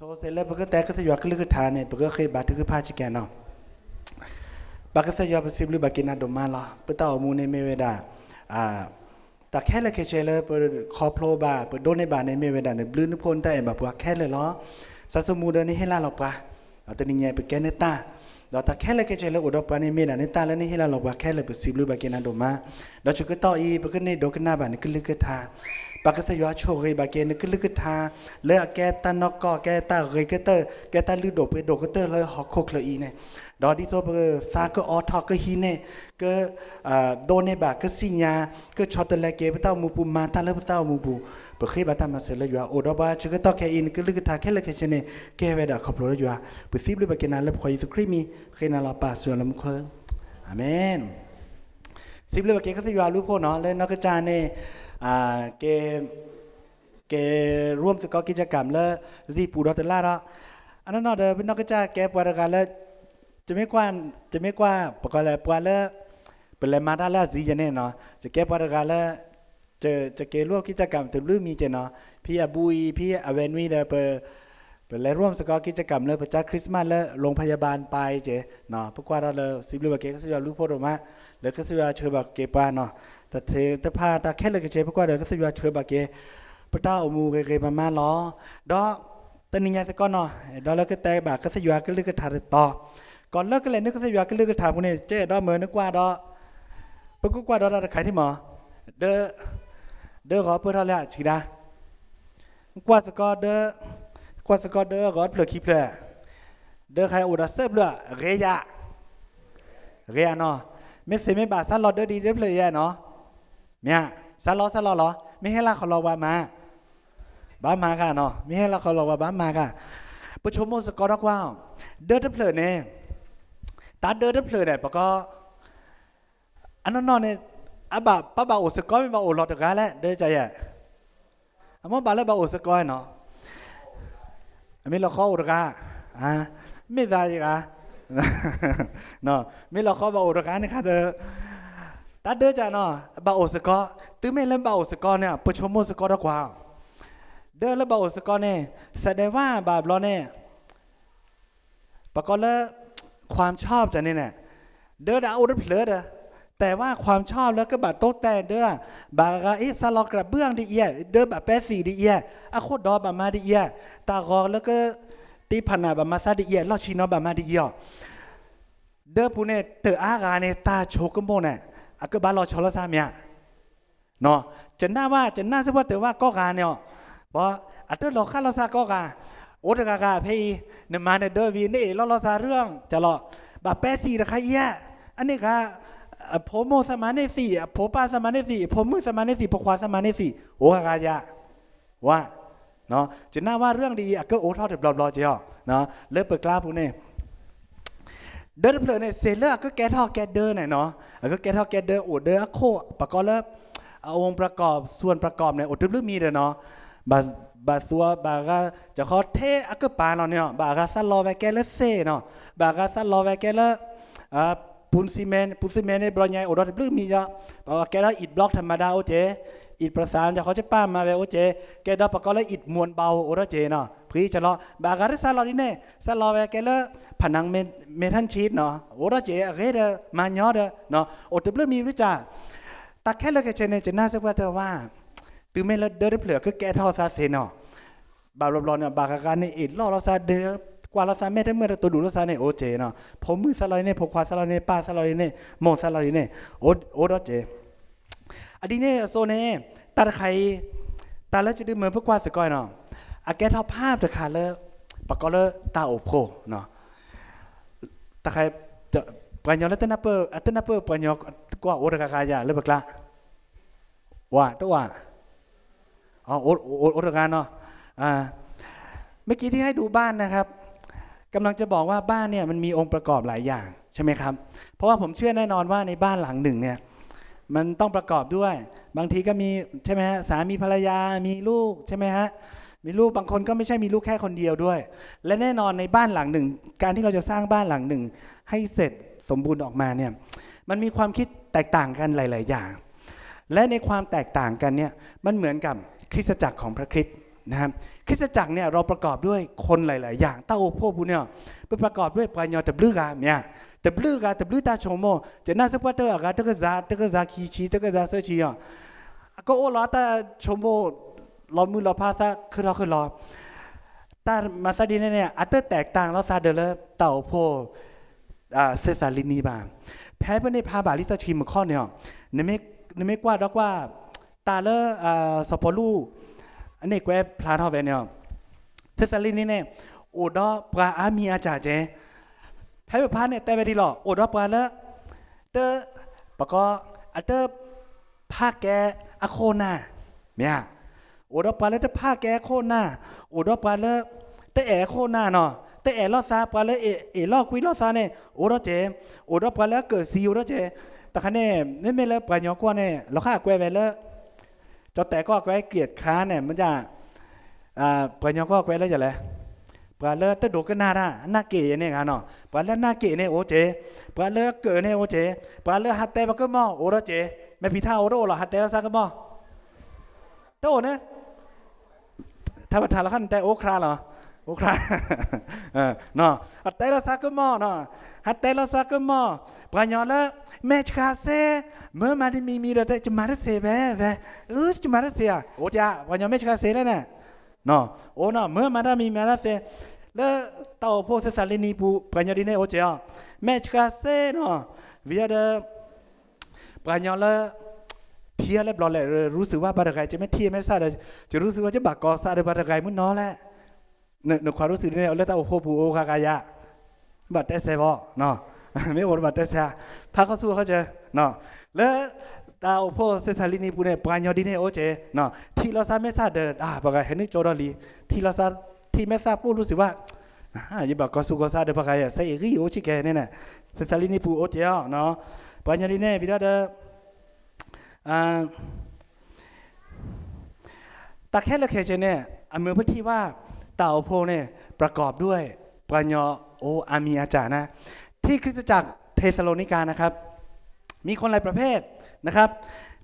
ဆိစ့လၢပကတဲကစၢ်ယွၤကလုၢ်ကထါန့ၣ် ပကဃ့ဘါထုကဖၣ်ဆံကဲနီၤ. ပၢ်ကစၢ်ယွၤ ပစံးဘျုးဘၣ်က့ၤနၤဒိၣ်မးလီၤ. ပတၢ်အိၣ်မူန့ၣ်မ့ၢ်ဝဲဒၣ် တၢ်ခဲလၢာ်ခဲဆ့လၢပခီဖျိဘၣ် ပဒိးန့ၢ်ဘၣ်န့ၣ် မ့ၢ်ဝဲဒၣ်နဘျုးနဖှိၣ်နတၢ်အဲၣ်ဘၣ်ပှၤခဲလၢာ်လီၤ. စၢ်စိမိၤဒီးနဟ့ၣ်လၢ်လီၤပှၤ, ဒီးတနံၤညါပကဲနတၢ်, ဒီးတၢ်ခဲလၢာ်ခဲဆ့လၢအိၣ်ဒီးပှၤန့ၣ် မ့ၢ်ဒၣ်နတၢ်လၢနဟ့ၣ်လၢ်လီၤပှၤခဲလၢာ် ပစံးဘျုးဘၣ်က့ၤနၤဒိၣ်မး, ဒီးဆၢကတီၢ်အံၤ ပကန့ၢ်ဒိကနၣ်ဘၣ်နကလုၢ်ကထါ, ပၢ်ကစၢ်ယွၤဆိၣ်ဂ့ၤဘၣ်က့ၤနကလုၢ်ကထါ လၢအကဲတၢ်နီၢ်ကီၢ် ကဲတၢ်ဂ့ၤကတၢၢ် ကဲတၢ်လုၢ်ဒိၣ်ပှ့ၤဒိၣ်ကတၢၢ်လၢဟီၣ်ခိၣ်ချၢအံၤန့ၣ်, ဒီးဒ်သိးပသးကအီထီၣ်ကဟံးန့ၢ် က ဒိးန့ၢ်ဘၣ်ကစံၣ်ညါ ကဆီတလဲက့ၤပတၢ်အိၣ်မူပူၤ မၤတၢ်လၢပတၢ်အိၣ်မူပူၤ, ပဃ့ဘါထုကဖၣ်စံးလၢယွၤ အိၣ်ဒီးပှၤဆၢကတီၢ်ခဲအံၤ နကလုၢ်ကထါခဲလၢာ်ခဲဆ့န့ၣ် ကဲဝဲဒၣ်ခီဖျိလၢယွၤ, ပစံးဘျုးဘၣ်က့ၤနၤလၢပဃိးယ့ၣ်ၡူးခရံာ်မံၤ ဃ့နၤလီၤ ပၢ်စၢ်လၢမူခိၣ်, အၤမ့ၣ်. စံးဘျုးဘၣ်က့ၤကစၢ်ယွၤအဘျုးဖှိၣ်နီၤ လၢနီၢ်ကစၢ်န့ၣ် ကဲ ကဲ ร่วมสกอร์กิจกรรม လၢစံာ်ပူၤဒီးတလၢ်ဒီး အနီၢ်နီၢ်ဒီး ပနီၢ်ကစၢ်ကဲပှၤတဂၤလၢ ယမ့ၢ်ကွၢ် ယမ့ၢ်ကွၢ် ပကလဲၤပှၤလၢ ပလဲၤမၤတၢ်လၢအစံာ်ယဲန့ၣ်နီၤ ယကဲပှၤတဂၤလၢ ယကဲ ร่วมกิจกรรม တဘျုးမံၤကဲနီၤ ဖဲအဘူးအံၤ ဖဲအဝဲနွံဒီး ပလဲၤ ร่วมสกอร์กิจกรรม လၢပကၠါ Christmas လၢ โรงพยาบาล ပၢ်အံၤကဲ ပကွၢ်ထီၣ်လၢ စံးဘျုးဘၣ်က့ၤကစၢ်ယွၤဘျုးဖှိၣ်ဒိၣ်မး လၢကစၢ်ယွၤဆှၢဘၣ်က့ၤပှၤနီၤ တၢ်သ့ၣ်တဖၣ်တၢ်ခဲလၢာ်ခဲဆ့ ပကွၢ်ဒီးကစၢ်ယွၤဆှၢဘၣ်က့ၤ ပတၢ်အိၣ်မူဂ့ၤဂ့ၤမးမးလီၤ. ဒီးတနံၤညါစ့ၢ်ကီးနီၤ အဲၣ်ဒိးလၢကတဲဘၣ်ကစၢ်ယွၤကလုၢ်ကထါတတီၤ, ကီးလၢကလဲၤနုာ်ကစၢ်ယွၤကလုၢ်ကထါပူၤန့ၣ် ကအဲၣ်ဒိးမၢနကွၢ်ဒီး ပကကွၢ်ဒီးတၢ်တခါအံၤမး ဒၢ ဒၢဂီၤပၢၢ်ထီၣ်လၢအဆံးဒၣ် ကွၢ်စ့ၢ်ကီးဒၢ ကွၢ်စ့ၢ်ကီးဒၢဂီၤတဖျၢၣ်ခံဖျၢၣ်, ဒၢခါအိၣ်ဒီးစဲးဖျၢၣ် ဂ့ၤယၤ ဂ့ၤယၤနီၤ, မ့ၢ်သ့မ့ၢ်ဘၣ် စးလီၤဒၢဒ်တဖျၢၣ်ယဲနီၤ, မ့ၢ် စးလီၤစးလီၤလီၤ မ့ၢ်ဟ့ၣ်လၢခီလီၤပှၤမၤ ဘၣ်မၤဂ့ၤနီၤ, မ့ၢ်ဟ့ၣ်လၢခီလီၤပှၤဘၣ်မၤဂ့ၤ, ပဆိကမိၣ်စ့ၢ်ကီးဒီးကွၢ် ဒၢတဖျၢၣ်န့ၣ်, တၢ်ဒၢတဖျၢၣ်န့ၣ် ပကီ အနီၢ်နီၢ်န့ၣ် အဘၣ် ပဘၣ်အိၣ်စ့ၢ်ကီးမ့ၢ်ဘၣ်အိၣ်လီၤတဂၤလဲၣ် ဒၢကယဲၢ်, အမ့ၢ်ဘၣ်လၢဘၣ်အိၣ်စ့ၢ်ကီးနီၤ, အမ့ၢ်လီၤဃီအိၣ်တဂၤ, မ့ၢ်သးယဂၤ, မ့ၢ်လီၤဃီဘၣ်အိၣ်တဂၤန့ၣ်ခါဒီး, တၢ်ဒၢကနီၤ ဘၣ်အိၣ်စ့ၢ်ကီး, တုၤမ့ၢ်လၢဘၣ်အိၣ်စ့ၢ်ကီးန့ၣ် ပဆိကမိၣ်စ့ၢ်ကီးဒီးကွၢ်, ဒၢလၢဘၣ်အိၣ်စ့ၢ်ကီးန့ၣ် စဲးဒဲးဝါဘၣ်ဘျီန့ၣ် ပကိးလၢ ความชอบ န့ၣ်န့ၣ်, ဒၢဒၣ်အိၣ်တဖျၢၣ်ဒီး, แต่ว่า ความชอบ လၢကဘၣ်တိတဲာ်ဒၢ, ဘၣ်ဂၤအ့ၣ် စးလီၤကြၢးဘၢၣ်ဒ်အံၤ, ဒၢဘၣ်ပဲသံးဒ်အံၤ, အခိၣ်ဒီးဘၣ်မၤဒ်အံၤ, တၢ်ဂီၤလၢက တ့ဖးနၢ်ဘၣ်မၤသးဒ်အံၤ, လီၢ်ဆံနီၤဘၣ်မၤဒ်အံၤအီၤ, ဒၢပူၤန့ၣ် တၢ်အါဂၤန့ၣ် တၢ်ဆိကမိၣ်န့ၣ် အကဘၣ်လီၤဆီလိာ်သးမ့ၢ်ဧါ ကနၣ်ဝဲ ကနၣ်စ့ၢ်ပှၤတဲဝဲကိးဂၤန့ၣ်အီၤ, ပှၤအတၢ်လီၤဃၣ်လိာ်သးကိးဂၤ, အိၣ်တဂၤဂၤဖဲအံၤ, နမၤနဒၢဝံၤ နအ့ၣ်လိာ်လိာ်သးရၢၢ်, ကလီၤ, ဘၣ်ပဲသံးတခါအံၤ, အန့ၣ်ဂၤ, အဖိမိၢ်သးမၤန့ၢ်သံး, အဖိပၢ်သးမၤန့ၢ်သံး, အဖိမုၣ်သးမၤန့ၢ်သံး, ဖိခွါသးမၤန့ၢ်သံး, အိၣ်ဂၤဂၤယၤ, ဝါ, ကနၣ်ဝဲရၢၢ်ဒ်အံၤ အကအိၣ်ထီၣ်တဘျီဘျီက့ၤအီၤ, လၢပကျါပူၤန့ၣ် ဒၢတဖျၢၣ်န့ၣ် စ့ၢ်လၢအကကဲထီၣ်ကဲဒၢန့ၣ်နီၤ, အကကဲထီၣ်ကဲဒၢအိၣ်ဒၢအခိၣ် ပကိးလၢ အ องค์ประกอบ ส่วนประกอบ န့ၣ် အိၣ်တဘျုးမံၤဒီးနီၤ, ဘၣ်သူဘၣ်ဂၤ ကခီထဲအကပၤလီၤန့ၣ်, ဘၣ်ဂၤသးလီဝဲကဲလၢသ့ၣ်နီၤ, ဘၣ်ဂၤသးလီဝဲကဲလၢ ပူၤစံမဲ, ပူၤစံမဲန့ၣ် ဘျီညါအိၣ်ဒီးတဘျုးမံၤဒီး, ပကဲထီၣ် อิฐบล็อก ธรรมดา အိၣ်က့ၤ, อิฐประสาน ကခီကပၤမၤဝဲအိၣ်က့ၤ, ကဲဒီးပကိးလၢ อิฐมวลเบา အိၣ်ထီၣ်က့ၤနီၤ, ဖှံကလီၤ, ဘၣ်ဂၤတသးလီဒ်န့ၣ် သးလီဝဲကဲလၢ ผนังเมทัลชีท နီၤ, အိၣ်ထီၣ်က့ၤ အဂ့ၤဒီး မၤညီဒီး အိၣ်တဘျုးမံၤဘျုးကၢ်, တၢ်ခဲလၢာ်ခဲဆ့န့ၣ် ကနၣ်စ့ၢ်ပှၤတဲဝဲ, တုၤမ့ၢ်လၢဒၢတဖျၢၣ်ကကဲထီၣ်သးသ့နီၤ ဘၣ်ဘျီဘျီန့ၣ် ဘၣ်ဂၤဂၤန့ၣ် အ့ၣ်လိာ်လိာ်သးဒၢ, ကွၢ်လိာ်သးမဲာ်တမုာ်တတိၤဒူၣ်လိာ်သးန့ၣ် အိၣ်က့ၤနီၤ, ဖိမုၣ်သးလီန့ၣ် ဖိခွါသးလီန့ၣ် ပၢ်သးလီန့ၣ် မိၢ်သးလီန့ၣ် အိၣ်ဒီးက့ၤ, အဒ်န့ၣ်အသိးန့ၣ် တၢ်တခါအံၤ တၢ်လၢကဒုးမၢပကွၢ်သကိးနီၤ, အကဲထီၣ်ဖးတခါလၢ ပကိးလၢတၢ်အိၣ်ဖှိၣ် တခါ, ပှၤကညီလၢတနၢ်ပၢၢ် တနၢ်ပၢၢ်ပှၤကညီကွၢ်အိၣ်တဂၤဂၤယၤလၢပကျါ, ဝါ တအိၣ်, အိၣ်တဂၤနီၤ, เมื่อกี้ที่ให้ดูบ้านนะครับ กำลังจะบอกว่าบ้านเนี่ยมันมีองค์ประกอบหลายอย่างใช่ไหมครับ เพราะว่าผมเชื่อแน่นอนว่าในบ้านหลังหนึ่งเนี่ยมันต้องประกอบด้วย บางทีก็มี ใช่ไหมฮะ สามีภรรยา มีลูก ใช่ไหมฮะ มีลูก บางคนก็ไม่ใช่มีลูกแค่คนเดียวด้วย และแน่นอนในบ้านหลังหนึ่ง การที่เราจะสร้างบ้านหลังหนึ่งให้เสร็จสมบูรณ์ออกมาเนี่ย มันมีความคิดแตกต่างกันหลายๆอย่าง และในความแตกต่างกันเนี่ย มันเหมือนกับคริสตจักรของพระคริสต์ นะฮะ คริสตจักรเนี่ยเราประกอบด้วยคนหลายๆ อย่าง တၢ်အိၣ်ဖှိၣ်ပူၤန့ၣ် ပ ประกอบด้วย ပှၤကညီတဘျုးဂၤ မ့ၢ်ဧါ, တဘျုးဂၤ တဘျုးတၢ်ဆိကမိၣ် ကနၢ်စၢ်ပှၢ်တၢၢ်အဂၤ တကစၢ် တကစၢ်ခံဆံ တကစၢ်သၢဆံအီၤ, အကအိၣ်လီၤတၢ်ဆိကမိၣ် လီၤမုၢ်လီၤဖးသး ခုၣ်ထီၣ်ခုၣ်လီၤ တၢ်မၤသးဒ်န့ၣ်န့ၣ် အတၢ် แตกต่าง လိာ်သးဒီးလၢ တၢ်အိၣ်ဖှိၣ် သ့းစၤလံနံဘၣ်. ဖဲပန့ၢ်ဖးဘၣ်လံာ်စီဆှံမုၢ်ခီၣ်န့ၣ် နမ့ၢ်ကွၢ်ဒီးကွၢ် တၢ်လၢ စီၤပီလူး အန့ၣ်ကွဲးဖျါထီၣ်ဝဲန့ၣ် သ့းစၤလံနံန့ၣ် အိၣ်ဒီးပှၤအါမံၤအါစှၤကဲ, ဖဲပဖးန့ၣ်တဲဝဲဒ်လီၤ အိၣ်ဒီးပှၤလၢ တ ပကီ အတ ဖးကဲအခိၣ်နၢ် မ့ၢ်ဧါ, အိၣ်ဒီးပှၤလၢတဖးကဲအခိၣ်နၢ်, အိၣ်ဒီးပှၤလၢ တအဲၣ်အခိၣ်နၢ်နီၤ, တအဲၣ်လိာ်သး ပှၤလၢအ့ၣ်လိာ်ကွံလိာ်သးန့ၣ် အိၣ်ဒီးကဲ, အိၣ်ဒီးပှၤလၢအကၢၣ်စံ အိၣ်ဒီးကဲ, တခါန့ၣ် မ့မ့ၢ်လၢပှၤကညီကွီၢ်န့ၣ် လီၤဃၣ်ကွဲးဝဲလၢ ကၠီတဲာ်ကီၢ်ကွဲး เกลียดคร้าน န့ၣ် မ့ၢ် ပှၤကညီကွီၢ်ကွဲးလၢယလဲၣ်, ပှၤလၢတဒိကနၣ်တၢ် နာ်က့ၤန့ၣ်ဂ့ၤနီၤ, ပှၤလၢနာ်က့ၤန့ၣ်အိၣ်ကဲ, ပှၤလၢအကၢၣ်န့ၣ်အိၣ်ကဲ, ပှၤလၢဟးတဲပကမီၢ်အိၣ်ဒီးကဲ, မ့ၢ်ဖံးထါအိၣ်တအိၣ်လီၤ ဟးတဲလိာ်သးကမီၢ်, တအိၣ်န့ၣ် ထါပထါလီၤခါန့ၣ် တဲအိၣ်ခရါလီၤ, အိၣ်ခရါ, ဟးတဲလိာ်သးကမီၢ်နီၤ, ဟးတဲလိာ်သးကမီၢ်, ပှၤကညီလၢ မဲာ်ဆှးစ့, မၢမၤတမံၤမံၤဒီးတဲ ကမၤတစ့ဘဲဝဲ, အၢ ကမၤတစ့ဧါ, အိၣ်က ပှၤကညီမဲာ်ဆှးစ့လဲၣ်န့ၣ်, အိၣ်နီၤ မၢမၤတၢ်မံၤမၤတၢ်သ့, လၢတၢ်အိၣ်ဖှိၣ်သ့းစၤလံနံပူၤ ပှၤကညီဒ်န့ၣ်အိၣ်က့ၤအီၤ, မဲာ်ဆှးစ့နီၤ, ဝံၤဒီး ပှၤကညီလၢ ထံၣ်အီၤလၢဘျီလဲၣ် ရူစုးဝဲဘၣ်တဂၤ ကမ့ၢ်ထံၣ်မဲာ်ဆှးဒီး ကရူစုးဝဲကဘၣ်ကီၢ်ဆၣ်ဒီးဘၣ်တဂၤမုၢ်နီၤလဲၣ်, နခွါရူစုးဒ်န့ၣ် လၢတၢ်အိၣ်ဖှိၣ်ပူၤအိၣ်ဃာ်ဃာ်ယၤ, ဘၣ်တဲစဲးဘၣ်, မ့ၢ်အိၣ်ဒီးဘၣ်တဲစဲး, ဖးခီဆူအခီၣ်စၢၤ, လၢ တၢ်အိၣ်ဖှိၣ်သ့းစၤလံနံပူၤန့ၣ် ပှၤကညီဒ်န့ၣ်အိၣ်က့ၤ, ထံၣ်လိာ်သးမဲာ်ဆှးဒီး ပှၤဂၤဟဲနုာ်ကၠိဒီးလံ, ထံၣ်လိာ်သး ထံၣ်မဲာ်ဆှးပူၤရူစုးဝဲ ယဘၣ်ကီၢ်ဆူကီၢ်ဆၣ်ဒီးပှၤဂၤယၤ စဲအ့ၣ်ဂံၢ်အိၣ်ဆံးကဲန့ၣ်န့ၣ်, သ့းစၤလံနံပူၤအိၣ်က့ၤအီၤ, ပှၤကညီဒ်န့ၣ် ဝံၤဒီး တၢ်ခဲလၢာ်ခဲဆ့န့ၣ် အမုၢ်ပထံၣ်ဘၣ် တၢ်အိၣ်ဖှိၣ်န့ၣ် ประกอบด้วย ပှၤကညီအိၣ်အါမံၤအါစှၤန့ၣ်, ที่คริสตจักรเธสะโลนิกานะครับ มีคนหลายประเภทนะครับ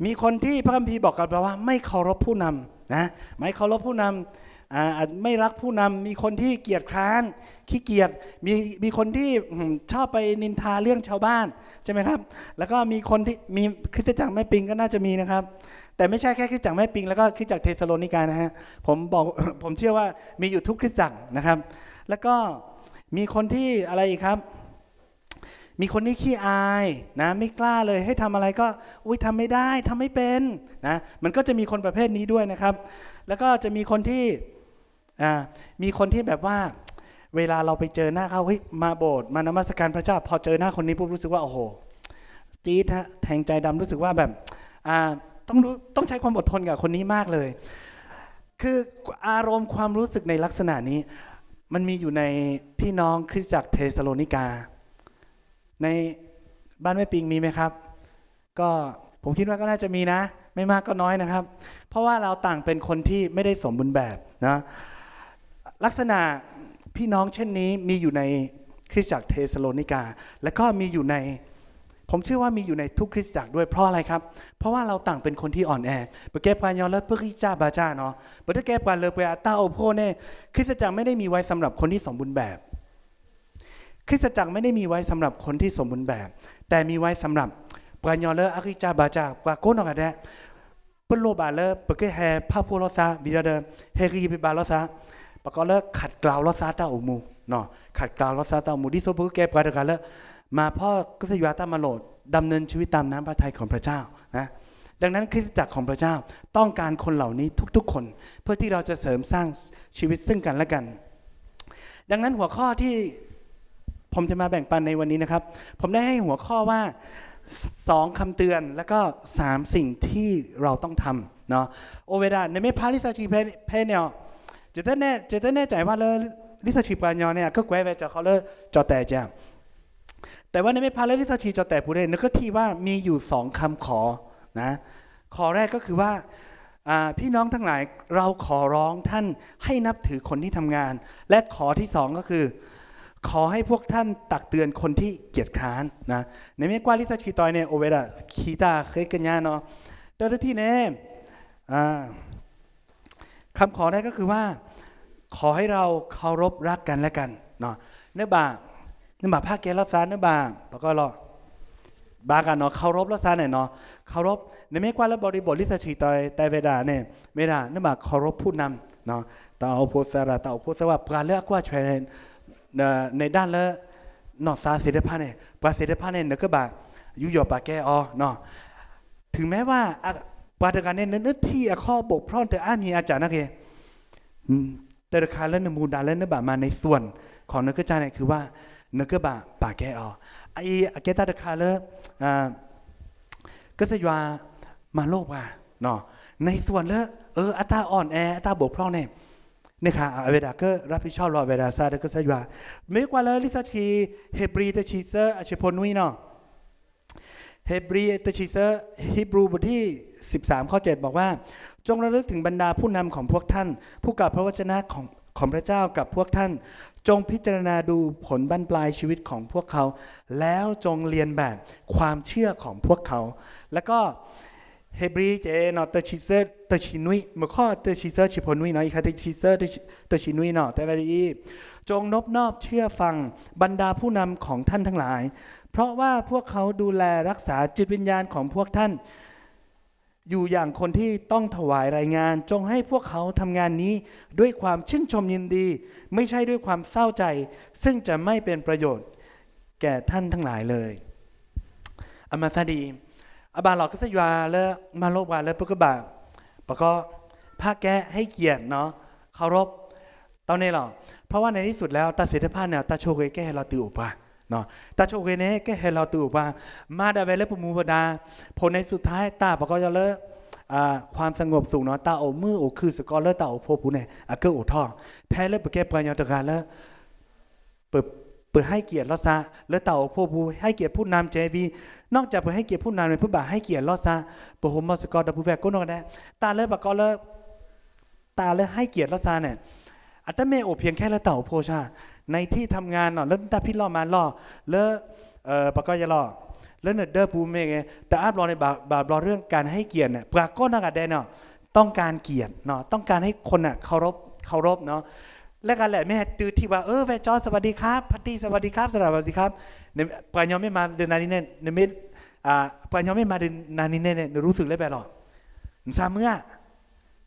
มีคนที่พระคัมภีร์บอกกับเราว่าไม่เคารพผู้นำนะ ไม่เคารพผู้นำ อ่า ไม่รักผู้นำ มีคนที่เกียจคร้าน ขี้เกียจ มี มีคนที่ อืม ชอบไปนินทาเรื่องชาวบ้าน ใช่ไหมครับ แล้วก็มีคนที่ มีคริสตจักรแม่ปิงก็น่าจะมีนะครับ แต่ไม่ใช่แค่คริสตจักรแม่ปิง แล้วก็คริสตจักรเธสะโลนิกานะฮะ ผมบอก ผมเชื่อว่ามีอยู่ทุกคริสตจักรนะครับ แล้วก็มีคนที่อะไรอีกครับ มีคนที่ขี้อายนะ ไม่กล้าเลย ให้ทำอะไรก็ อุ๊ย ทำไม่ได้ ทำไม่เป็นนะ มันก็จะมีคนประเภทนี้ด้วยนะครับ แล้วก็จะมีคนที่ อ่า มีคนที่แบบว่า เวลาเราไปเจอหน้าเขา เฮ้ย มาโบสถ์ มานมัสการพระเจ้า พอเจอหน้าคนนี้ปุ๊บรู้สึกว่า โอ้โห จี๊ดฮะ แทงใจดำ รู้สึกว่าแบบ อ่า ต้องรู้ ต้องใช้ความอดทนกับคนนี้มากเลย คืออารมณ์ความรู้สึกในลักษณะนี้ มันมีอยู่ในพี่น้องคริสตจักรเธสะโลนิกา ในบ้านแม่ปิงมีไหมครับ ก็ผมคิดว่าก็น่าจะมีนะ ไม่มากก็น้อยนะครับ เพราะว่าเราต่างเป็นคนที่ไม่ได้สมบูรณ์แบบนะ ลักษณะพี่น้องเช่นนี้มีอยู่ในคริสตจักรเธสะโลนิกา และก็มีอยู่ใน ผมเชื่อว่ามีอยู่ในทุกคริสตจักรด้วย เพราะอะไรครับ เพราะว่าเราต่างเป็นคนที่อ่อนแอ ပကဲပှၤကညီလၢပဂံၢ်စၢ်ဘါစၢ်နီၤ ပတကဲပှၤလၢပှဲၤအတၢ်အိၣ်ဖှိၣ်န့ၣ် คริสตจักรไม่ได้มีไว้สำหรับคนที่สมบูรณ์แบบ คริสตจักรไม่ได้มีไว้สำหรับคนที่สมบูรณ์แบบ แต่มีไว้สำหรับ ပှၤကညီလၢအဂံၢ်စၢ်ဘါစၢ် ပှၤကိးနီၢ်ဂၤဒဲး ပလိၣ်ဘၣ်လၢပကဟဲဖးဖှိၣ်လိာ်သး ဝံၤဒီး ဟ့ၣ်ဂံၢ်ဟ့ၣ်ဘါလိာ်သး ပကိးလၢ ขัดเกลา လိာ်သးတၢ်အိၣ်မူ ขัดเกลา လိာ်သးတၢ်အိၣ်မူ ဒ်သိးပကကဲပှၤတဂၤလၢ မၤဖှီၣ်ကစၢ်ယွၤတၢ်မၤလိာ် ดำเนินชีวิตตามน้ำพระทัยของพระเจ้า นะ ดังนั้นคริสตจักรของพระเจ้าต้องการคนเหล่านี้ทุกๆคน เพื่อที่เราจะเสริมสร้างชีวิตซึ่งกันและกัน ดังนั้นหัวข้อที่ผมจะมาแบ่งปันในวันนี้นะครับ ผมได้ให้หัวข้อว่า สองคำเตือน แล้วก็ สามสิ่งที่เราต้องทำ เนาะ အိၣ်ဝဲဒၣ် နမ့ၢ်ဖးလံာ်စီဆှံဖဲ ဖဲန့ၣ် ယတနဲၣ် ယတနဲၣ်စၢၤဝဲလၢ လံာ်စီဆှံပှၤကညီန့ၣ် အကကွဲးဝဲကၠီၤဃီလၢ ကၠီၤတဲာ်ကၠၢ် แต่ว่าในไม่พาเลที่สักชีจอแต่ปูเนี่ย นึกก็ที่ว่ามีอยู่สองคำขอ นะ ข้อแรกก็คือว่า อ่า พี่น้องทั้งหลาย เราขอร้องท่านให้นับถือคนที่ทำงาน และข้อที่สองก็คือ ขอให้พวกท่านตักเตือนคนที่เกียจคร้าน นะ နမ့ၢ်ကွၢ်လံာ်စီဆှံတီၤန့ၣ် အိၣ်ဝဲဒၣ် ခံတၢ်ဃ့ကညးနီၤ တၢ်တထံၣ်န့ၣ် อ่า คำขอแรกก็คือว่า ขอให้เราเคารพรักกันและกัน နဘၣ် နဘၣ်ဖးကဲလိာ်သး နဘၣ် ပကီလီၤ ဘၣ်ဂၤနီၤ เคารพလိာ်သးန့ၣ်နီၤ เคารพ နမ့ၢ်ကွၢ်လၢ บริบท လံာ်စီဆှံတဲဝဲဒၣ်န့ၣ် မ့ၢ်ဒၣ် နဘၣ် เคารพผู้นำ တၢ်အိၣ်ဖှိၣ်သရၣ် တၢ်အိၣ်ဖှိၣ်သဝီ ပှၤလၢအကွၢ်ထွဲ နဒၣ်လၢ နီၢ်သးသ့ၣ်တဖၣ်န့ၣ် ပှၤသ့ၣ်တဖၣ်န့ၣ် နကဘၣ် ယူးယီၣ်ပာ်ကဲအီၤ ถึงแม้ว่า ပှၤတဂၤန့ၣ် နနၢ်ထံၣ်အခီၣ်ဘိၣ်ဖျီၣ် တအါမံၤအါစှၤနာ်က့ တၢ်တခါလၢနမူဒါလၢနဘၣ်မၤ ในส่วนของ နကစၢ်န့ၣ် คือว่า နကဘၣ်ပာ်ကဲအီၤ အအံၤအကဲတၢ်တခါလၢ ကစၢ်ယွၤမၤလိပှၤ ในส่วน လၢ အတၢ် อ่อนแอ အတၢ်ဘိၣ်ဖျီၣ်န့ၣ် န့ၣ်ခါ အဝဲဒၣ်က รับผิดชอบ လီၤ အဝဲဒၣ်စးဒီးကစၢ်ယွၤ မ့ၢ်ကွၢ်လၢလံာ်စီဆှံ ဟ့းဘြံၤ တဆံသၢ အဆၢဖိနွံနီၤ ဟ့းဘြံၤ တဆံသၢ Hebrew บทที่สิบสาม ข้อเจ็ด บอกว่า จงระลึกถึงบรรดาผู้นำของพวกท่าน ผู้กล่าวพระวจนะของของพระเจ้ากับพวกท่าน จงพิจารณาดูผลบั้นปลายชีวิตของพวกเขา แล้วจงเลียนแบบความเชื่อของพวกเขา แล้วก็ ဟ့းဘြံၤ ကဲနီၤ တဆံသၢ တဆံနွံ မုၢ်ခီၣ် တဆံသၢ ဆံဖိနွံနီၤ အံၤခါ တဆံသၢ တဆံနွံနီၤ တဲဝဲဒ်အံၤ จงนบนอบเชื่อฟังบรรดาผู้นำของท่านทั้งหลาย เพราะว่าพวกเขาดูแลรักษาจิตวิญญาณของพวกท่าน อยู่อย่างคนที่ต้องถวายรายงาน จงให้พวกเขาทำงานนี้ด้วยความชื่นชมยินดี ไม่ใช่ด้วยความเศร้าใจ ซึ่งจะไม่เป็นประโยชน์แก่ท่านทั้งหลายเลย အမၤသးဒ်အံၤ အဘၣ်လီၤ ကစၢ်ယွၤလၢ မၤလိပှၤလၢပကဘၣ် ပကီ ဖးကဲ ให้เกียรติ เคารพ တၢ်န့ၣ်လီၤ เพราะว่าในที่สุดแล้ว တၢ်သ့ၣ်တဖၣ်န့ၣ် တၢ်ဆိၣ်ဂ့ၤကဟဲလီၤတုၤအိၣ်ပှၤ တၢ်ဆိၣ်ဂ့ၤန့ၣ် ကဟဲလီၤတုၤအိၣ်ပှၤ မၤဒၣ်ဝဲလၢပမူပဒါ ဖိန့ၣ် สุดท้าย တၢ်ပကီလၢ ความสงบสุข နီၤ တၢ်အိၣ်မုာ်အိၣ်ခုၣ်စ့ၢ်ကီးလၢတၢ်အိၣ်ဖှိၣ်ပူၤန့ၣ် အကအိၣ်ထီၣ် ဖဲလၢပကဲပှၤကညီတဂၤလၢ ပ ပ ให้เกียรติ လိာ်သး လၢတၢ်အိၣ်ဖှိၣ်ပူၤ ให้เกียรติ ผู้นำ ကဲဝံၤ นอกจาก ပ ให้เกียรติ ผู้นำ န့ၣ် ပဘၣ် ให้เกียรติ လိာ်သး ပဟိၣ်မီၤစ့ၢ်ကီးဒီပုၢ်ဝဲၢ်ကိးနီၢ်ဂၤဒဲး တၢ်လၢပကီလၢ တၢ်လၢ ให้เกียรติ လိာ်သး န့ၣ် အတမ့ၢ်အိၣ် เพียงแค่ လၢတၢ်အိၣ်ဖှိၣ်ဆၣ် ในที่ทำงาน နီၤ လၢနတၢ်ဖံးလီၢ်မၤလီၢ် လၢ ပကီယဲလီၤ လၢနဒၢပူၤမ့ၢ်ဂ့ၤ တအါဘျီန့ၣ် ဘၣ်ဘျီ เรื่องการให้เกียรติ န့ၣ် ပှၤကိးနီၢ်ဂၤဒဲးန့ၣ် ต้องการเกียรติ နီၤ ต้องการให้คน เคารพ เคารพ နီၤ လၢဂၤလဲၣ် မ့ၢ်ဟဲတုၤထံၣ်ပှၤ เออ แว่จอ สวัสดีครับ พาตี้ สวัสดีครับ สวัสดีครับ ပှၤညီမ့ၢ်မၤဒုးနၤဒ်န့ၣ် နမ့ၢ် ပှၤညီမ့ၢ်မၤဒုးနၤဒ်န့ၣ်န့ၣ် နရူသူၣ်လၢဘဲလီၤ နသးမုာ်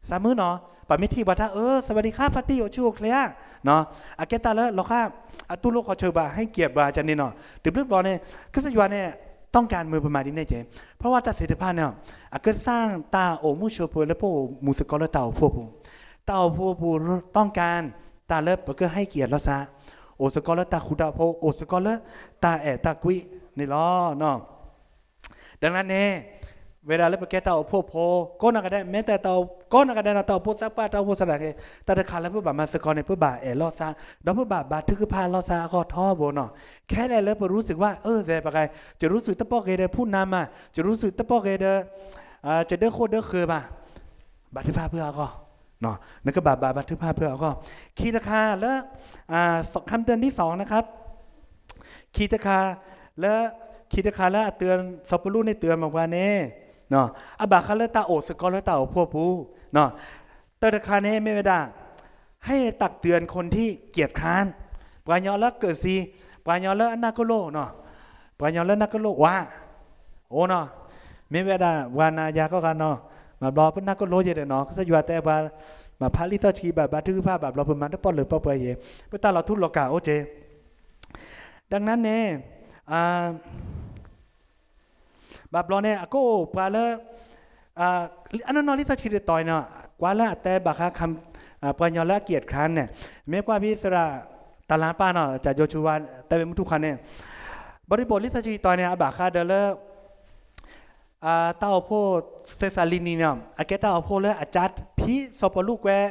ဧါ သးမုာ်နီၤ ပှၤမ့ၢ်ထံၣ်ပှၤတၢ် เออ สวัสดีครับ พาตี้ အိၣ်ဆူၣ်အိၣ်ချ့ဧါ နီၤ အကဲတၢ်လၢလီၤဃၣ် အတူၢ်လိာ်ခီၣ်ဆၢဘၣ် ให้เกียรติ ဘၣ်ကန့ၣ်နီၤ တဘျုးဘျီန့ၣ် ကစၢ်ယွၤန့ၣ် ต้องการ မုာ်ပမၤဒ်န့ၣ်က့ เพราะว่า တၢ်သ့ၣ်တဖၣ်န့ၣ် အကစၢ်တၢ်အိၣ်မုာ်ဆိးပၢၤလၢပအိၣ်မူသကိးလၢတၢ်အိၣ်ဖှိၣ်ပူၤ တၢ်အိၣ်ဖှိၣ်ပူၤ ต้องการ တၢ်လၢပက ให้เกียรติ လိာ်သး အိၣ်သကိးလၢတၢ်ဃူတၢ်ဖိး အိၣ်သကိးလၢတၢ်အဲၣ်တၢ်ကွံန့ၣ်လီၤ ဒီးန့ၣ် ဝဲဒၣ်လၢပကဲတၢ်အိၣ်ဖှိၣ်ဖိ ကိးနီၢ်ဂၤဒဲး မ့ၢ်တဲတၢ်အိၣ် ကိးနီၢ်ဂၤဒဲးနီၤ တၢ်အိၣ်ဖှိၣ်သးပှၢ် တၢ်အိၣ်ဖှိၣ်သရၣ်က့ တၢ်တခါလၢပဘၣ်မၤသကိးန့ၣ် ပဘၣ်အဲၣ်လိာ်သး ဒီးပဘၣ်ဘါထုကဖၣ်လိာ်သးအဂီၢ်ထီဘိနီၤ ခဲလၢာ်လၢပရူစုးဝဲ အၢ သဲးပကဲ ယရူစုးတပိာ်က့ၤဒီး ผู้นำ မး ယရူစုးတပိာ်က့ၤဒီး ယဒၢဃိၣ်ဒၢဃၢၤဘၣ် ဘါထုကဖၣ်ဖုအဂီၢ် နကဘၣ်ဘါထုကဖၣ်ဖုအဂီၢ် ခံတခါလၢ คำเตือนที่สองนะครับ ခံတခါလၢ ခံတခါလၢအ เตือน စီၤပီလူးန့ၣ် เตือน မ့ၢ်ပှၤန့ၣ် အဘၣ်ဃးလၢတၢ်အိၣ်သကိးလၢတၢ်အိၣ်ဖှိၣ်ပူၤ တၢ်တခါန့ၣ်မ့ၢ်ဝဲဒၣ် ให้ตักเตือนคนที่เกียจคร้าน ပှၤကညီလၢကၢၢ်စံ ပှၤကညီလၢအနၢ်ကလိနီၤ ပှၤကညီလၢနၢ်ကလိဝါ အိၣ်နီၤ မ့ၢ်ဝဲဒၣ်ပှၤနၤယၤကီၢ်ဂၤနီၤ ဘၣ်ဘျီပနၢ်ကလိယဲဒီးနီၤ ကစၢ်ယွၤတဲပှၤ ဘၣ်ဖးလံာ်စီဆှံ ဘၣ်ဘါထုကဖၣ် ဘၣ်ဘျီပမၤတပီၢ်လၢပီၢ်ပှဲၤယဲ ပတၢ်လီၤထူလီၤကၣ်အိၣ်က့ ดังนั้นန့ၣ် ဘၣ်ဘျီန့ၣ် အကအိၣ်ပှၤလၢ အနီၢ်နီၢ်လံာ်စီဆှံတတီၤအံၤနီၤ ကွၢ်လၢအတဲဘၣ်ဃး ပှၤကညီလၢအ เกียจคร้าน န့ၣ် မ့ၢ်ကွၢ်ဖဲသရၣ်တလါပၢ်နီၤ ကၠၣ်ယိၤဆူဝါ တဲဝဲမုၢ်ထူၣ်ခါန့ၣ် ဘီဒံဘိးလံာ်စီဆှံတတီၤန့ၣ် အဘၣ်ဃးဒီးလၢ တၢ်အိၣ်ဖှိၣ်သ့းစၤလနံန့ၣ် အကဲတၢ်အိၣ်ဖှိၣ်လၢအကၠါ ဖဲစီၤပီလူးကွဲး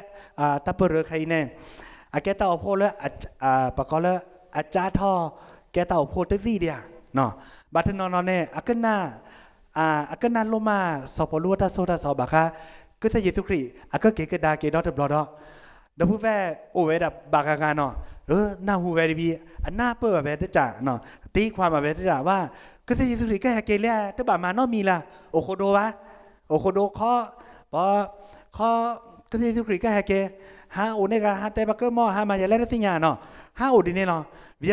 တၢ်ပၢၢ်ရၢခဲအံၤန့ၣ် အကဲတၢ်အိၣ်ဖှိၣ်လၢ ပကိးလၢ အကၠါထီၣ် ကဲတၢ်အိၣ်ဖှိၣ်တသ့ၣ်ဒံးဧါ. ဘၣ်တနီၤနီၤန့ၣ် အကနၣ် အကနၣ်လိၣ်မးစီၤပီလူးအတၢ်သိၣ်တၢ်သီဘၣ်ဃး ကစၢ်ယ့ၣ်ၡူးခရံာ် အကက့ၤကဒါက့ၤဒီတဘျီဒီး ဒီပုၢ်ဝဲၢ်အိၣ်ဝဲဒၣ်ဘၣ်ဂၤဂၤနီၤ နၢ်ဟူဝဲတဘျီ အနၢ်ပၢၢ်ဘၣ်ဝဲတကး သံကွၢ်ဘၣ်ဝဲတကးဝဲ ကစၢ်ယ့ၣ်ၡူးခရံာ်ကဟဲက့ၤလၢ တဘၣ်မၤနီတမံၤလၢၤ အိၣ်ဃိဒိဘၣ် အိၣ်ဃိဒိခီ ပ ခီ ကစၢ်ယ့ၣ်ၡူးခရံာ်ကဟဲက့ၤ, ဟးအိၣ်န့ၢ်ဂၤ ဟးတဲဘၣ်ကမီၢ် ဟးမၤယဲလဲၣ်တသ့ၣ်ညါနီၤ, ဟးအိၣ်ဒ်န့ၣ်လီၤ. ဝံၤဒီး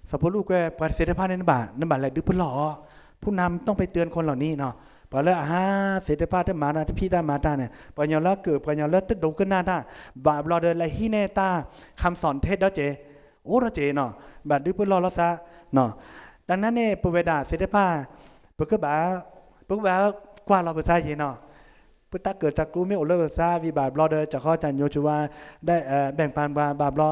စီၤပီလူးကွဲးပှၤသ့ၣ်တဖၣ်န့ၣ် နဘၣ် နဘၣ်လဲၤဒုးပလီၢ်အီၤ, ဖူနၤမတံပဲတၢၣ်နခိၣ်လီၤန့ၣ်နီၤ, ပှၤလၢအဟးသ့ၣ်တဖၣ်တမၤတၢ်တဖံးတၢ်မၤတၢ်န့ၣ် ပှၤကညီလၢကၢၣ် ပှၤကညီလၢတဒိကနၣ်တၢ်, ဘၣ်ဘျီဒီးလဲၤဟံးန့ၢ်တၢ် ခမ်းသွန်ထဲ ဒီးက့ၤ အိၣ်ဒီးက့ၤနီၤ, ဘၣ်ဒုးပလီၢ်လိာ်သးနီၤ. တၢ်န့ၣ်န့ၣ် ပဝဲဒၣ်သ့ၣ်တဖၣ် ပကဘၣ် ပကဘၣ်ကွၢ်လီၤပသးယ့ၤနီၤ, ပတၢ်ကၢၣ်တၢ်ကျူမ့ၢ်အိၣ်လၢပသး ဝံၤဘၣ်ဘျီဒီး ကၠီဃီကၠီညိ ကဝါ ဒဲး ဘဲၣ်ပၢ်ပှၤ ဘၣ်ဘျီ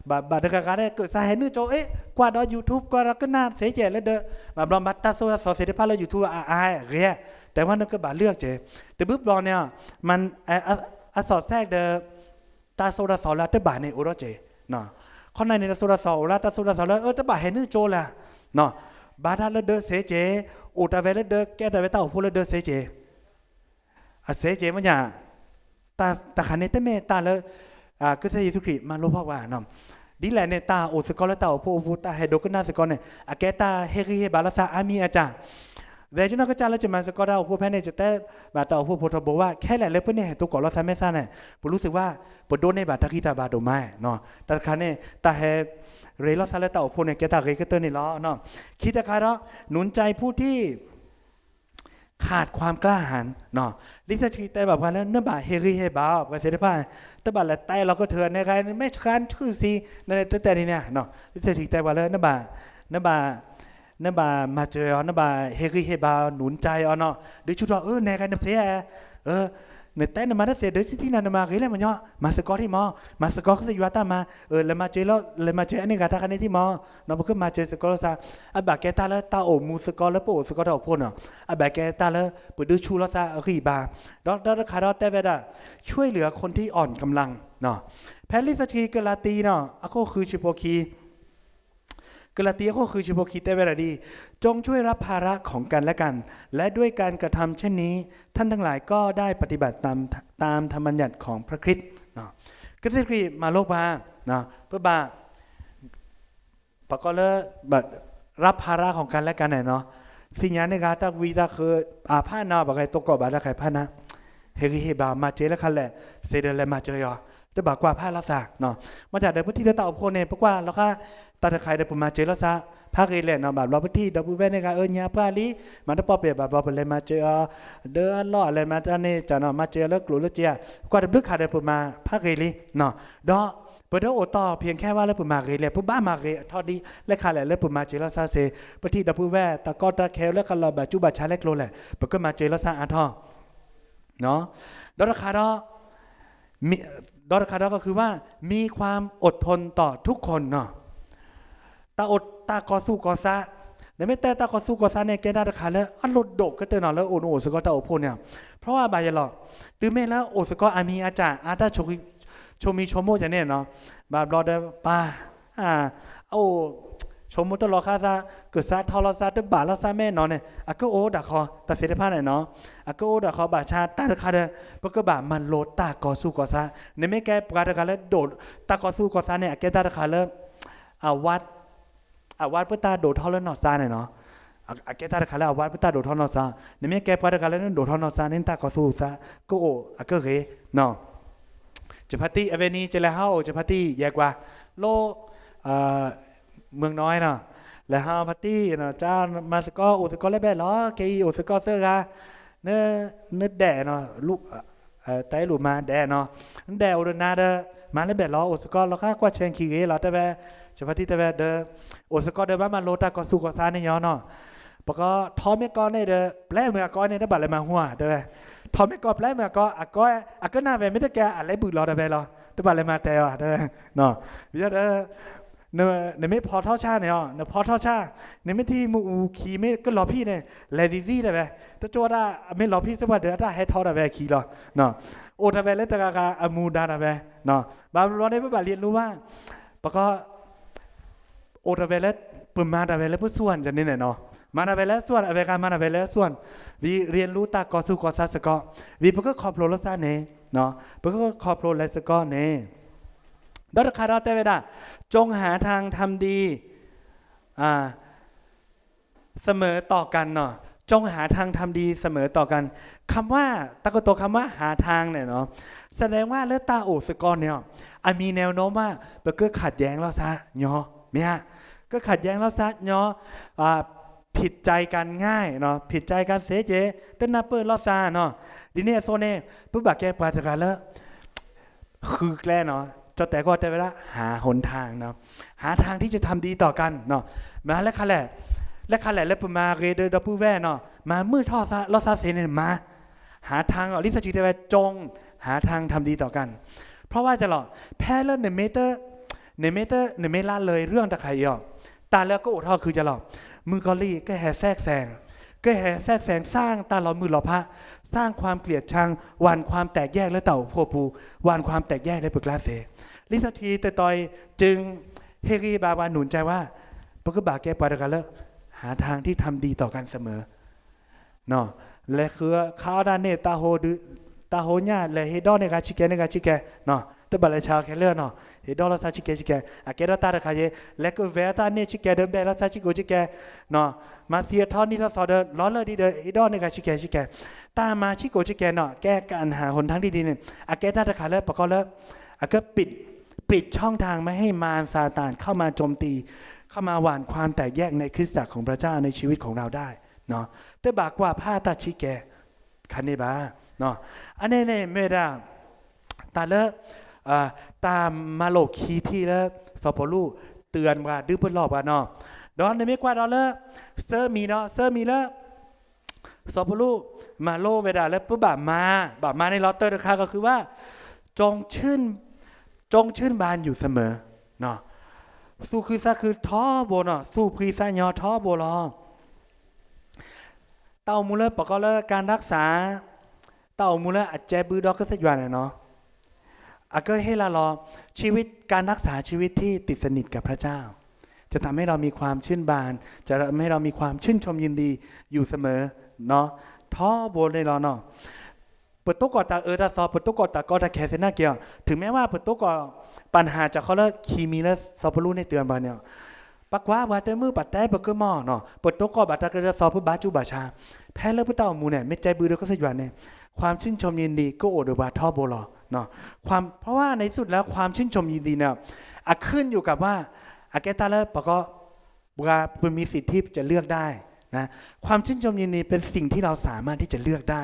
ဘၣ်ဘၣ်တဂၤဂၤဒဲး ကၢၣ်စးဟဲနုာ်ကၠိ အ့ ကွၢ်ဒီး YouTube ကွၢ်ဒီးကနၣ်သ့ကဲးလၢဒၢး, ဘၣ်ဘျီမၤတၢ်သိၣ်တၢ်သီသ့ၣ်တဖၣ်လၢ YouTube အအါဂ့ၤ, တဲဝဲနကဘၣ်လုၢ်အီၤက့ၤ, တဘျုးဘျီန့ၣ် အစီၤစဲးဒီး တၢ်သိၣ်တၢ်သီလၢအတဘၣ်န့ၣ် အိၣ်ဒီးက့ၤ ခီနၢ်န့ၣ် တၢ်သိၣ်တၢ်သီအိၣ်လၢ တၢ်သိၣ်တၢ်သီလၢ အတဘၣ်ဟဲနုာ်ကၠိလၢ ဘါတၢ်လၢဒၢးစ့က့ၤ, အိၣ်တၢ်ဝဲလၢဒၢး ကဲတၢ်ဝဲတၢ်အိၣ်ဖှိၣ်လၢဒၢးစ့က့ၤ, အစ့က့ၤမ့ၢ်ညါ, တၢ်တခါန့ၣ်တမ့ၢ်တၢ်လၢ ကစၢ်ယ့ၣ်ၡူးခရံာ်မၤလိဖီၣ်ပှၤနီၤ. ဒ်လဲၣ်န့ၣ် တၢ်အိၣ်သကိးလၢတၢ်အိၣ်ဖှိၣ်အပူၤ တၢ်ဟဲဒိကနၣ်သကိးန့ၣ် အကဲတၢ်ဟ့ၣ်ဂံၢ်ဟ့ၣ်ဘါလိာ်သးအါမံၤအါကၢ် ဒီးယနီၢ်ကစၢ်လၢယမၤသကိးတၢ်အိၣ်ဖှိၣ်ဖဲန့ၣ် ယတဲဘၣ်တၢ်အိၣ်ဖှိၣ်ဖိထီဘိဝဲ ခဲလၢာ်လၢပန့ၢ်ဟဲတိကိးလိာ်သးမဲာ်သၣ်န့ၣ် ပလူၤသ့ၣ်ဝဲ ပဒိးန့ၢ်ဘၣ်တၢ်ဂံၢ်တၢ်ဘါဒိၣ်မးနီၤ. တၢ်တခါန့ၣ် တၢ်ဟဲရ့လိာ်သးလၢတၢ်အိၣ်ဖှိၣ်န့ၣ် ကဲတၢ်ဂ့ၤကတၢၢ်န့ၣ်လီၤ. ခံတခါဒီး နူၤကၠဲဖူထံ ခးခွါကၠၢဟၣ်နီၤ, လံာ်စီဆှံတဲဘၣ်ပှၤလၢ နဘၣ်ဟ့ၣ်ဂံၢ်ဟ့ၣ်ဘါအီၤ ပှၤသ့ၣ်တဖၣ် တဘၣ်လဲၤတဲလီၤကထၢၣ်န့ၣ်ဂ့ၤ နမ့ၢ်ဆှၢနထုဆံ နတဲန့ၣ်န့ၣ်, လံာ်စီဆှံတဲပှၤလၢ နဘၣ် နဘၣ်မၤစၢၤအီၤ နဘၣ်ဟ့ၣ်ဂံၢ်ဟ့ၣ်ဘါအီၤ နူၤကၠဲအီၤနီၤ, ဒုးဆူၣ်ထီၣ် အၢ နဲဂ့ၤနစ့ဧါ, နတဲနမၤတသ့ ဒုးတံၢ်နၤ နမၤဂ့ၤလဲၣ်မညီ မၤသကိးထံၣ်မီၤ, မၤသကိးကစၢ်ယွၤတၢ်မၤ, လဲၤမၤစၢၤလီၤ လဲၤမၤစၢၤအန့ၢ်ဂၤတၢ်ခါန့ၣ်ထံၣ်မီၤ, ပကမၤစၢၤသကိးလိာ်သး, အဘၣ်ကဲတၢ်လၢတၢ်အိၣ်မူသကိးလၢပအိၣ်သကိးတၢ်အိၣ်ဖှိၣ်နီၤ, အဘၣ်ကဲတၢ်လၢပဒုးဆူၣ်လိာ်သးအဂံၢ်ဘါ, ဒီးတၢ်တခါဒီးတဲဝဲဒၣ် ช่วยเหลือคนที่อ่อนกำลัง ဖဲလံာ်စီဆှံကလၤတံနီၤ အခိၣ်ဃုဆံဖိခံ ကလၤတံအခိၣ်ဃုဆံဖိခံတဲဝဲဒၣ်ဒ် จงช่วยรับภาระของกันและกัน และด้วยการกระทำเช่นนี้ ท่านทั้งหลายก็ได้ปฏิบัติตามตามธรรมบัญญัติของพระคริสต์ ကစၢ်ခရံာ်မၤလိပှၤ ပဘၣ် ပကိးလၢ รับภาระของกันและกัน န့ၣ်နီၤ, သ့ၣ်ညါန့ၢ်ဂၤတၢ်ဝံတၢ်ဃၢ အဖးနါ ပှၤဂဲၤတိကိးဘၣ်တၢ်ခါဖးနါ, ဟ့ၣ်ဂံၢ်ဟ့ၣ်ဘါ မၤစၢၤလၢခါလဲၣ်, စ့ဒီးလဲၤမၤစၢၤအီၤ, တဘၣ်ကွၢ်ဖးလိာ်သး, မ့ၢ်တၢ်ဒီးပထံၣ်လၢတၢ်အိၣ်ဖှိၣ်န့ၣ် ပကွၢ်လီၤဃာ် တၢ်တခါဒီးပမၤစၢၤလိာ်သး ဖးဂ့ၤလဲၣ်နီၤ, ဘၣ်ဘျီပထံၣ်ဒီပုၢ်ဝဲၢ်န့ၣ်ဂၤ အၢညါပှၢ်လံ, မၤတပီၢ်ပဲာ် ဘၣ်ဘျီပလဲၤမၤစၢၤအီၤ ဒီးအလီၢ်အလဲၤမၤတၢ်န့ၣ် ကနီၤ မၤစၢၤအီၤလၢကျိာ်လၢစ့ဧါ, ပကွၢ်တဘျုးခါဒီးပမၤဖးဂ့ၤလံ, ဒီး ပတအိၣ်တီၢ်ဖံးခဲဝဲလၢ ပမၤဂ့ၤလဲၣ်, ပဘၣ်မၤဂ့ၤအထီၣ်ဒ်လဲၣ်ခါလဲၣ်လၢပမၤစၢၤလိာ်သးစ့, ပထံၣ်ဒီပုၢ်ဝဲၢ် တၢ်ကီတၢ်ခဲလၢခီလီၤ ဘၣ်ကူဘၣ်ဆါလဲကျိၤလဲၣ်, ပကမၤစၢၤလိာ်သးအါထီၣ်, ဒီးတခါဒီး ဒီးတခါဒီးကဃုဝဲ มีความอดทนต่อทุกคนနီၤ, တၢ်အိၣ်တၢ်ကီၤသူၣ်ကီၤသး, နမ့ၢ်တဲတၢ်ကီၤသူၣ်ကီၤသးန့ၣ် ကဲတၢ်တခါလၢအလိၣ်ဒိၣ်ကတၢၢ်နီၤ လၢအိၣ်နအိၣ်သကိးတၢ်အိၣ်ဖှိၣ်န့ၣ်, เพราะว่า ဘၣ်ယဲလီၤ, တုၤမ့ၢ်လၢအိၣ်သကိးအါမံၤအါကၢ် အါတၢ်ဆိမိၣ်ကန့ၣ်နီၤ, ဘၣ်ဘျီဒီးပၢ် အအိၣ် ဆိကမိၣ်တလီၤဃာ်သး ကစးထီၣ်လိာ်သး တဘၣ်လိာ်သးမဲာ်နီၤန့ၣ် အကအိၣ်ဒၣ်ဃီ တၢ်သ့ၣ်တဖၣ်န့ၣ်နီၤ, အကအိၣ်ဒၣ်ဃီ ဘၣ်ဆၣ်တၢ်တခါဒီး ပကဘၣ်မၤလိတၢ်ကီၤသူၣ်ကီၤသး, နမ့ၢ်ကဲပှၤတဂၤလၢဒိၣ်တၢ်ကီၤသူၣ်ကီၤသးန့ၣ် အကဲတၢ်တခါလၢ အဝါ အဝါပတၢ်ဒိၣ်ထီၣ်လၢနီၢ်သးန့ၣ်နီၤ, အကဲတၢ်တခါလၢအဝါပတၢ်ဒိၣ်ထီၣ်နီၢ်သး, နမ့ၢ်ကဲပှၤတဂၤလၢနဒိၣ်ထီၣ်နီၢ်သးန့ၣ် တၢ်ကီၤသူၣ်ကီၤသး ကအိၣ်အကဂ့ၤနီၤ ယဖါတံၢ် အဝဲန့ၣ် ကလဲၤဟးအိၣ်ယဖါတံၢ်ယဲၢ်ကွၢ် လိ မုၢ်နီၤနီၤ, လဲၤဟးဖါတံၢ် ကမၤသကိး အိၣ်သကိးလၢဘဲၣ်လီၤ ခဲအံၤအိၣ်သကိးသၢဂၤ နဒဲးနီၤ တၢ်အ့ၣ်လိာ်မါဒဲးနီၤ, နဒဲးအိၣ်ဒီးနၤဒီး မၤလၢဘဲၣ်လီၤ အိၣ်သကိးလီၤဃာ်ကွၢ်ဆဲခံဂ့ၤလီၤ တဲဝဲ, ယဖါတံၢ်တဲဝဲဒီး အိၣ်သကိးဒီးဘၣ်မၤလိတၢ်ကီၤသူၣ်ကီၤသးန့ၣ်ညီနီၤ ပကီထီမ့ၢ်ကီန့ၣ်ဒီး ပျဲမုၢ်အကီန့ၣ် တဘၣ်လဲၤမၤဟူဧါ တဲဝဲ, ထီမ့ၢ်ကီပျဲမုၢ်အကီ အကီ အကနၣ်ဝဲမ့ၢ်တကဲ အလဲၤဘုၣ်လီၤတဲဝဲလီၤ တဘၣ်လဲၤမၤတဲအီၤ တဲဝဲ, ဝံၤဒီး နမ့ၢ်ဖီထီဆၣ်န့ၣ် နဖီထီဆၣ် နမ့ၢ်ထံၣ်မုၢ်အူခံမ့ၢ်ကလီၤဖံးန့ၣ် လဲၤသံသံတဲဝဲ, တကၠိဝဲဒၣ် မ့ၢ်လီၤဖံးစ့ၢ်ကီးဒီး အတၢ်ဟဲထီၣ်ဒၣ်ဝဲအခံလီၤ အိၣ်တၢ်ဝဲလၢတဂၤဂၤအမူဒါတၢ်ဝဲ, ဘၣ်ဘျီန့ၣ် ပဘၣ်လံလူဘၣ်, ပက အိၣ်တၢ်ဝဲလၢ ပမၤတၢ်ဝဲလၢပစွၢၣ်န့ၣ်န့ၣ်နီၤ, မၤတၢ်ဝဲလၢစွၢၣ် အဝဲဂၤမၤတၢ်ဝဲလၢစွၢၣ်, ဝံၤရ့လူတၢ်ကီၤသူၣ်ကီၤသးစ့ၢ်ကီး, ဝံၤပကခီဖျိလိာ်သးန့ၣ်, ပကခီဖျိလဲၤစ့ၢ်ကီးန့ၣ်, ဒီးတခါဒီးတဲဝဲဒၣ်, จงหาทางทำดี เสมอต่อกันနီၤ, จงหาทางทำดีเสมอต่อกัน คำว่า တၢ်ကတိၤ คำว่า หาทาง န့ၣ်เนาะ แสดงว่า လၢတၢ်အိၣ်သကိးန့ၣ် အมีแนวโน้มว่า ပကขัดแย้งလိာ်သးညီ မ့ၢ်ဧါ ကขัดแย้งလိာ်သးညီ ผิดใจกันง่ายเนาะ ผิดใจกันသ့က့ၤ တနၢ်ပၢၢ်လိာ်သးเนาะ ဒ်န့ၣ်အသိးန့ၣ် ပဘၣ်ကဲပှၤတဂၤလၢ ဃုကျဲနီၤ ကၠီတဲာ်ကီၢ်တဲဝဲဒၣ် หาหนทางเนาะ หาทางที่จะทำดีต่อกันเนาะ မၤလၢခါလဲၣ် လၢခါလဲၣ်လၢပမၤဂ့ၤဒီး ဒီပုၢ်ဝဲၢ်နီၤ မၤမုာ်ထီၣ်လိာ်သးသ့န့ၣ်မၤ หาทาง လံာ်စီဆှံတဲဝဲ จงหาทางทำดีต่อกัน เพราะว่า ကလီၤ ဖဲလၢ နမ့ၢ်တ နမ့ၢ်တ နမ့ၢ်လၢလၢၢ်ရၢၢ်တခါအံၤအီၤ တၢ်လၢကအိၣ်ထီၣ်ခုကလီၤ မုၣ်ကီၤလံၢ် ကဟဲ แทรกแซง ကဟဲ แทรกแซง စၢ်တၢ်လီၤမုၢ်လီၤဖး สร้างความเกลียดชัง หว่านความแตกแยก လၢတၢ်အိၣ်ဖှိၣ်ပူၤ หว่านความแตกแยก လၢပကျါသ့ လံာ်စီဆှံတတီၤအံၤ จึง ဟ့ၣ်ဂံၢ်ဘါပှၤ หนุนใจ ว่า ပကဘၣ်ကဲပှၤတဂၤလၢ หาทางที่ทำดีต่อกันเสมอ လဲၤဃုခးအီၣ်တၢ်န့ၣ် တၢ်ဟိညၣ် လဲၤဟ့ၣ်ဒီၣ်န့ၢ်ဂၤဆံးကဲ န့ၢ်ဂၤဆံးကဲ တဘၣ်လဲၤဆါခဲလၢာ်နီၤ ဟ့ၣ်ဒီၣ်လိာ်သးဆံးကဲဆံးကဲ အကဲထီၣ်တၢ်တခါယ့ လဲၤကဝဲအီၣ်တၢ်န့ၣ်ဆံးကဲဒီး ဘဲၣ်လိာ်သးဆံးကိာ်ဆံးကဲ မၤသံအထီၣ်နံၣ်ထီၣ်သီဒီး လီၤလၢာ်ဒံးဒီး ဟ့ၣ်ဒီၣ်န့ၢ်ဂၤဆံးကဲဆံးကဲ တၢ်မၤဆံးကိာ်ဆံးကဲနီၤ ကဲ การหาหนทางที่ดี န့ၣ် အကဲတၢ်တခါလၢ ပကိးလၢ အက ปิด ปิดช่องทางไม่ให้มารซาตานเข้ามาโจมตี เข้ามาหว่านความแตกแยกในคริสตจักรของพระเจ้าในชีวิตของเราได้ တဘၣ်ကွၢ်ဖးတၢ်ဆံးကဲ ခါန့ၣ်ဘၣ် အန့ၣ်န့ၣ်မ့ၢ်ဝဲဒၣ် တၢ်လၢ တၢ်မၤလိာ်ခံထံၣ်လၢ စီၤပီလူး တုၤအပှၤ ဒုးပလီၢ်ပှၤနီၤ ဒီးနမ့ၢ်ကွၢ်ဒီးလၢ ဆၢမံၤဒီး ဆၢမံၤလၢ စီၤပီလူး မၤလိဝဲဒၣ်လၢပဘၣ်မၤ ဘၣ်မၤန့ၣ်လီၤ တၢ်တခါကဃုဘၣ် จงชื่น จงชื่นบานอยู่เสมอ သူၣ်ခုသးခုထီဘိနီၤ သူၣ်ဖှံသးညီထီဘိလီၤ တၢ်အိၣ်မူလၢပကိးလၢ การรักษา တၢ်အိၣ်မူလၢအကဲဘုဒီးကစၢ်ယွၤန့ၣ်နီၤ အကဟ့ၣ်လီၤလီၤ ชีวิต การรักษาชีวิตที่ติดสนิทกับพระเจ้า จะทำให้เรามีความชื่นบาน จะทำให้เรามีความชื่นชมยินดีอยู่เสมอ ထီဘိန့ၣ်လီၤနီၤ ပတိၢ်ကီၢ်တၢ်အၢတၢ်သီ ပတိၢ်ကီၢ်တၢ်ကီတၢ်ခဲသနာ်က့ ถึงแม้ว่า ပတိၢ်ကီၢ် ปัญหา ကၠီခီလၢခံမံၤလၢစီၤပီလူးန့ၣ်တုၤအပှၤန့ၣ် ပကွၢ်ပှၤတမုာ် ပတဲပကမီၢ်နီၤ ပတိၢ်ကီၢ်ဘၣ်တၢ်ကရၢတၢ်သီ ပဘါစူၣ်ဘၣ်ဆါ ဖဲလၢပတၢ်အိၣ်မူန့ၣ် မ့ၢ်ကဲဘုဒီးကစၢ်ယွၤန့ၣ် ความชื่นชมยินดี ကအိၣ်ဒီးပှၤထီဘိလီၤ ความ เพราะว่า ในที่สุดแล้ว ความชื่นชมยินดี เนี่ย အขึ้นอยู่กับว่า အကဲတၢ်လၢပကီ ပှၤ ပမံၤသ့ၣ်ထံပကเลือกได้ นะ ความชื่นชมยินดีเป็นสิ่งที่เราสามารถที่จะเลือกได้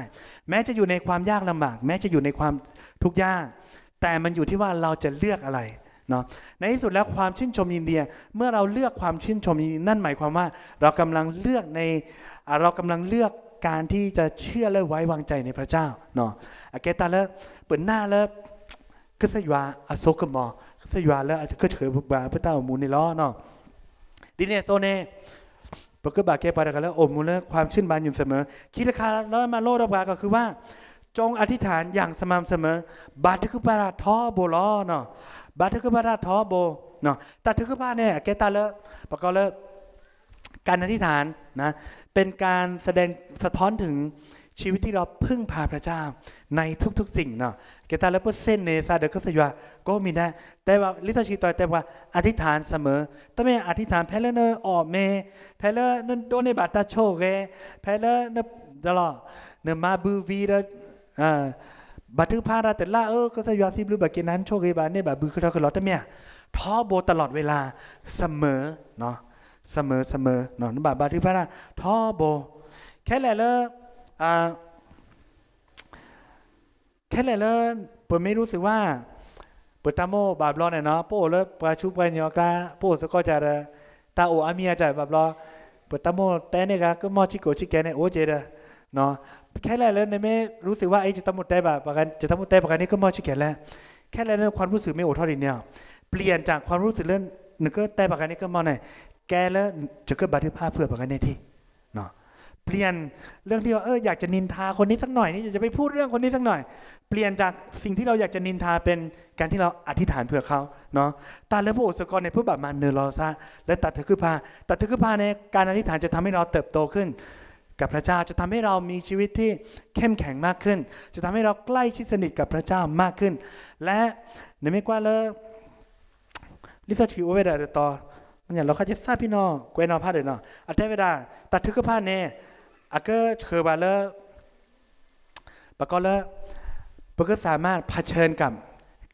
แม้จะอยู่ในความยากลำบาก แม้จะอยู่ในความทุกข์ยาก แต่มันอยู่ที่ว่าเราจะเลือกอะไร เนาะ ในที่สุดแล้วความชื่นชมยินดี เมื่อเราเลือกความชื่นชมยินดี นั่นหมายความว่าเรากำลังเลือกใน อ่า เรากำลังเลือกการที่จะเชื่อและไว้วางใจในพระเจ้า เนาะ အကဲတၢ်လၢ ပနာ်လၢ ကစၢ်ယွၤအစိကမီၤ ကစၢ်ယွၤလၢအကဆှၢပှၤပတၢ်အိၣ်မူန့ၣ်လီၤနီၤ ဒ်န့ၣ်အသိးန့ၣ် ပကဘၣ်ကဲပှၤတဂၤလၢအိၣ်မူလၢ ความชื่นบานอยู่เสมอ ခံတခါလၢမၤလိဒီးပှၤကဃုဘၣ် จงอธิษฐานอย่างสม่ำเสมอ ဘါထုကဖၣ်တၢ်ထီဘိလီၤနီၤ ဘါထုကဖၣ်တၢ်ထီဘိ တၢ်ထုကဖၣ်န့ၣ် အကဲတၢ်လၢ ပကိးလၢ การอธิษฐาน นะ เป็นการแสดงสะท้อนถึงชีวิตที่เราพึ่งพาพระเจ้าในทุกๆสิ่งเนาะ ကဲတၢ်လၢပသ့ၣ်နီၣ်သးဒီးကစၢ်ယွၤ ကိးမံၤဒဲး တဲဘၣ် လံာ်စီဆှံတဲတဲပှၤ อธิษฐานเสมอ တမ့ၢ် อธิษฐาน ဖဲလၢနအီၣ်မ့ၤ ဖဲလၢနဒိးန့ၢ်ဘၣ်တၢ်ဆိၣ်ဂ့ၤ ဖဲလၢန ဒီးလီၤ နမၤဘုးဝံၤဒီး ဘါထုကဖၣ်တၢ်တလၢ်အၢ ကစၢ်ယွၤစံးဘျုးဘၣ်က့ၤနၤ နဆိၣ်ဂ့ၤဘၣ်န့ၢ်ဘၣ်ဘုခထီၣ်ခလီၤ တမ့ၢ်ဧါ ထီဘိ ตลอดเวลา เสมอ เสมอ เสมอ နဘၣ်ဘါထုကဖၣ်တၢ်ထီဘိ ခဲလၢာ်လၢ ခဲလၢာ်လၢ ပမ့ၢ်ရူၢ်သုးဝါ ပတၢ်မိၣ်ဘၣ်ဘျီန့ၣ်နီၤ ပအိၣ်လၢပှၤဆူးပှၤညီအကျါ ပအိၣ်စ့ၢ်ကီးကဒီး တၢ်အိၣ်အါမံၤအါကဘၣ်ဘျီ ပတၢ်မိၣ်တဲန့ၢ်ဂၤကမီၢ်ဆံးကိာ်ဆံးကဲန့ၣ် အိၣ်က့ၤဒီး ခဲလၢာ်လၢနမ့ၢ်ရူၢ်သုးဝါအံၤ ယတၢ်မိၣ်တဲဘၣ် ယတၢ်မိၣ်တဲပှၤဂၤန့ၣ်ကမီၢ်ဆံးကဲလဲၣ် ခဲလၢာ်လၢနခွါရူၢ်သုးမ့ၢ်အိၣ်ထီၣ်ဒ်န့ၣ် ပျံၤတၢ်ခွါရူၢ်သုးလၢ နကတဲပှၤဂၤန့ၣ်ကမီၢ်န့ၣ် ကဲလၢ ယကဘါထုကဖၣ်ဖုးပှၤဂၤန့ၣ်ထံၣ် เปลี่ยนเรื่องที่ว่า เออ อยากจะนินทาคนนี้สักหน่อยนี่ อยากจะไปพูดเรื่องคนนี้สักหน่อย เปลี่ยนจากสิ่งที่เราอยากจะนินทาเป็นการที่เราอธิษฐานเผื่อเขาเนาะ တၢ်လၢပအိၣ်စ့ၢ်ကီးန့ၣ် ပဘၣ်မၤနၢၤလီၤသး လၢတၢ်ထုကဖၣ် တၢ်ထုကဖၣ်န့ၣ် การอธิษฐานจะทำให้เราเติบโตขึ้น กับพระเจ้า จะทำให้เรามีชีวิตที่เข้มแข็งมากขึ้น จะทำให้เราใกล้ชิดสนิทกับพระเจ้ามากขึ้น และ နမ့ၢ်ကွၢ်လၢ လံာ်စီဆှံအိၣ်ဝဲဒၣ်တတီၤ မ့ၢ်လီၤခါက့ၤသၣ်ဖံနီၤ ကွဲးနီၤဖးဒၣ်နီၤ အတဲဝဲဒၣ် တၢ်ထုကဖၣ်န့ၣ် အကဆှၢဘၣ်လၢ ပကိးလၢ ပကစၢ်မ့ၢ် เผชิญกับ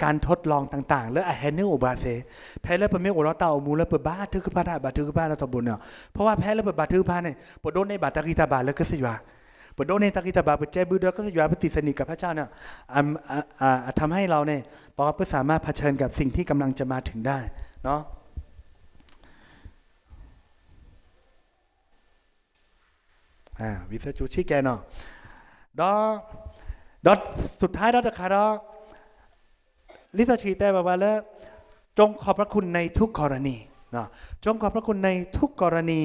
การทดลองต่างๆ လၢအဟဲနုာ်အိၣ်ဘၣ်သ့, ဖဲလၢပမ့ၢ်အိၣ်ဒီးတၢ်အိၣ်မူလၢပဘါထုကဖၣ်တၢ် ဘါထုကဖၣ်တၢ်ထီဘိန့ၣ်, เพราะว่าဖဲလၢပဘါထုကဖၣ်န့ၣ် ပဒိးန့ၢ်ဘၣ်တၢ်ဂံၢ်တၢ်ဘါလၢကစၢ်ယွၤ, ပဒိးန့ၢ်တၢ်ဂံၢ်တၢ်ဘါ ပကဲဘျုးဒီးကစၢ်ယွၤ ပသံသနံးကဖးဆၣ်န့ၣ် ทำให้เราเนี่ย บอกว่า เพื่อสามารถเผชิญกับสิ่งที่กำลังจะมาถึงได้เนาะ ဝံသးစူၤဆိၣ်ဂ့ၤနီၤ, ဒီး ဒီး สุดท้าย ဒီးတခါဒီး လံာ်စီဆှံတဲဘၣ်ပှၤလၢ จงขอบพระคุณในทุกกรณี, จงขอบพระคุณในทุกกรณี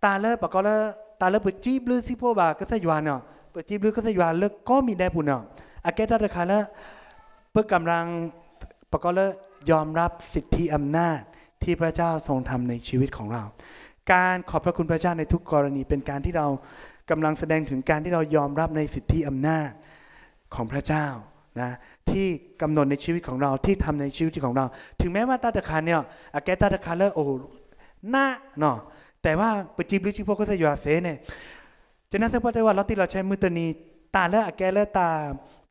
တၢ်လၢပကိးလၢ တၢ်လၢပစံးဘျုးစံးဖှိၣ်ဘၣ်ကစၢ်ယွၤန့ၣ်, ပစံးဘျုးကစၢ်ယွၤလၢကိးမံၤဒဲးပူၤန့ၣ်, အကဲတၢ်တခါလၢ ပကမၤ ပကိးလၢ ยอมรับสิทธิอำนาจที่พระเจ้าทรงทำในชีวิตของเรา การขอบพระคุณพระเจ้าในทุกกรณีเป็นการที่เรากำลังแสดงถึงการที่เรายอมรับในสิทธิอำนาจของพระเจ้านะที่กำหนดในชีวิตของเราที่ทำในชีวิตของเรา ถึงแม้ว่าတၢ်တခါန့ၣ် အကဲတၢ်တခါလၢအိၣ်နးနီၤ แต่ว่าပစံးဘျုးစံးဖှိၣ်ကစၢ်ယွၤသ့န့ၣ် ကနၢ်သ့ၣ်ပှၢ်တဲဝဲ လီၤတံၢ်လီၤဆဲးမုၢ်တနံၤ တၢ်လၢအကဲလၢတၢ်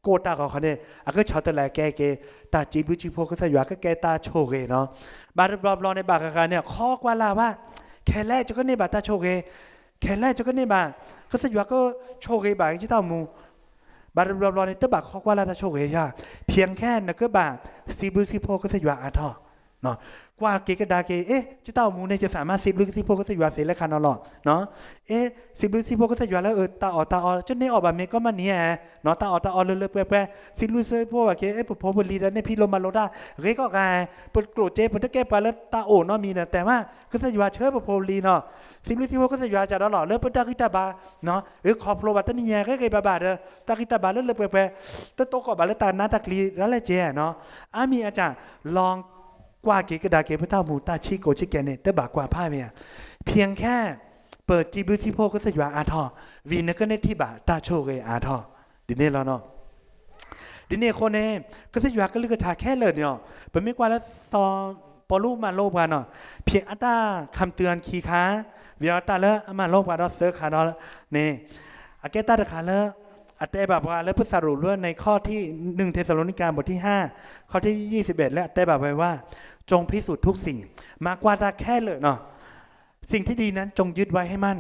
ကိၢ်တၢ်ဂီၤခီန့ၣ် အကဆီတလဲကဲက့ၤ တၢ်စံးဘျုးစံးဖှိၣ်ကစၢ်ယွၤ ကကဲတၢ်ဆိၣ်ဂ့ၤနီၤ. ဘၣ်တဘျီဘျီန့ၣ် ဘၣ်ဂၤဂၤန့ၣ် ခိးကွၢ်လၢ်ဘၣ် ခဲလၢာ် ယကန့ၢ်ဘၣ်တၢ်ဆိၣ်ဂ့ၤ, ခဲလၢာ် ယကန့ၢ်ဘၣ် ကစၢ်ယွၤကဆိၣ်ဂ့ၤဘၣ်ယတၢ်အိၣ်မူ ဘၣ်တဘျီဘျီန့ၣ် တဘၣ်ခိးကွၢ်လၢ်တၢ်ဆိၣ်ဂ့ၤယါ, ဖဲခဲ နကဘၣ်စံးဘျုးစံးဖှိၣ်ကစၢ်ယွၤအါထီၣ် ကွၢ်က့ၤကဒါက့ၤ အ့ ယတၢ်အိၣ်မူန့ၣ် ယသးမ့ၢ်စံးဘျုးစံးဖှိၣ်ကစၢ်ယွၤသ့လဲၣ်ခါနီၤလီၤ. အ့ စံးဘျုးစံးဖှိၣ်ကစၢ်ယွၤလၢ အတၢ်အီၣ်တၢ်အီ ကန့ၢ်အီၣ်ဘၣ်မ့ၢ်ကီမးန့ၣ် တၢ်အီၣ်တၢ်အီလၢလၢပှဲၤပှဲၤ စံးဘျုးစံးဖှိၣ်ဘၣ်က့ၤ အ့ ပဖိပလံၤဒီးန့ၣ်ဖံးလိမၤလိတၢ် ဂ့ၤကီၢ်ဂၤ ပကျိၣ်စ့ ပတကဲပှၤလၢတၢ်အိၣ်နီတမံၤဒီး တဲဝဲ ကစၢ်ယွၤဆှၢပဖိပလံၤနီၤ စံးဘျုးစံးဖှိၣ်ကစၢ်ယွၤကဒီးလီၤ လၢပတၢ်ဂံၢ်တၢ်ဘါ အ့ ခီဖျိဘၣ်တနံၤညါ ဂ့ၤဂ့ၤဘၣ်ဘၣ်ဒီး တၢ်ဂံၢ်တၢ်ဘါလၢလၢပှဲၤပှဲၤ တတိကီၢ်ဘၣ်လၢတၢ်နါတၢ်ကျံၤ ရၤလဲၣ်ကဲနီၤ အါမံၤအကၢ် လီၤကွၢ်က့ၤကဒါက့ၤ ပတၢ်အိၣ်မူတၢ်ဆံးကိာ်ဆံးကဲန့ၣ် တဘၣ်ကွၢ်ဖးမ့ၢ်ဧါ, ဖဲခဲ ပစံးဘျုးစံးဖှိၣ်ကစၢ်ယွၤအါထီၣ် ဝံၤနကန့ၢ်ထံၣ်ဘၣ်တၢ်ဆိၣ်ဂ့ၤအါထီၣ် ဒ်န့ၣ်လီၤနီၤ. ဒ်န့ၣ်အဃိန့ၣ် ကစၢ်ယွၤကလုၢ်ကထါခဲလၢာ်န့ၣ် ပမ့ၢ်ကွၢ်လၢစီၤပီလူးမၤလိပှၤနီၤ ဖဲအတၢ် คำเตือน ခံခါ ဝံၤဒီးတၢ်လၢအမၤလိပှၤဒီးသၢခါဒီးန့ၣ် အကဲတၢ်တခါလၢ အတဲဘၣ်ပှၤလၢပသးရူးလၢန့ၣ် ข้อที่ หนึ่งเธสสะโลนิกา บทที่ห้า ข้อที่ยี่สิบเอ็ด လၢအတဲဘၣ်ဝဲဝဲ จงพิสูจน์ทุกสิ่ง မၤကွၢ်တၢ်ခဲလၢာ်နီၤ สิ่งที่ดีนั้นจงยึดไว้ให้มั่น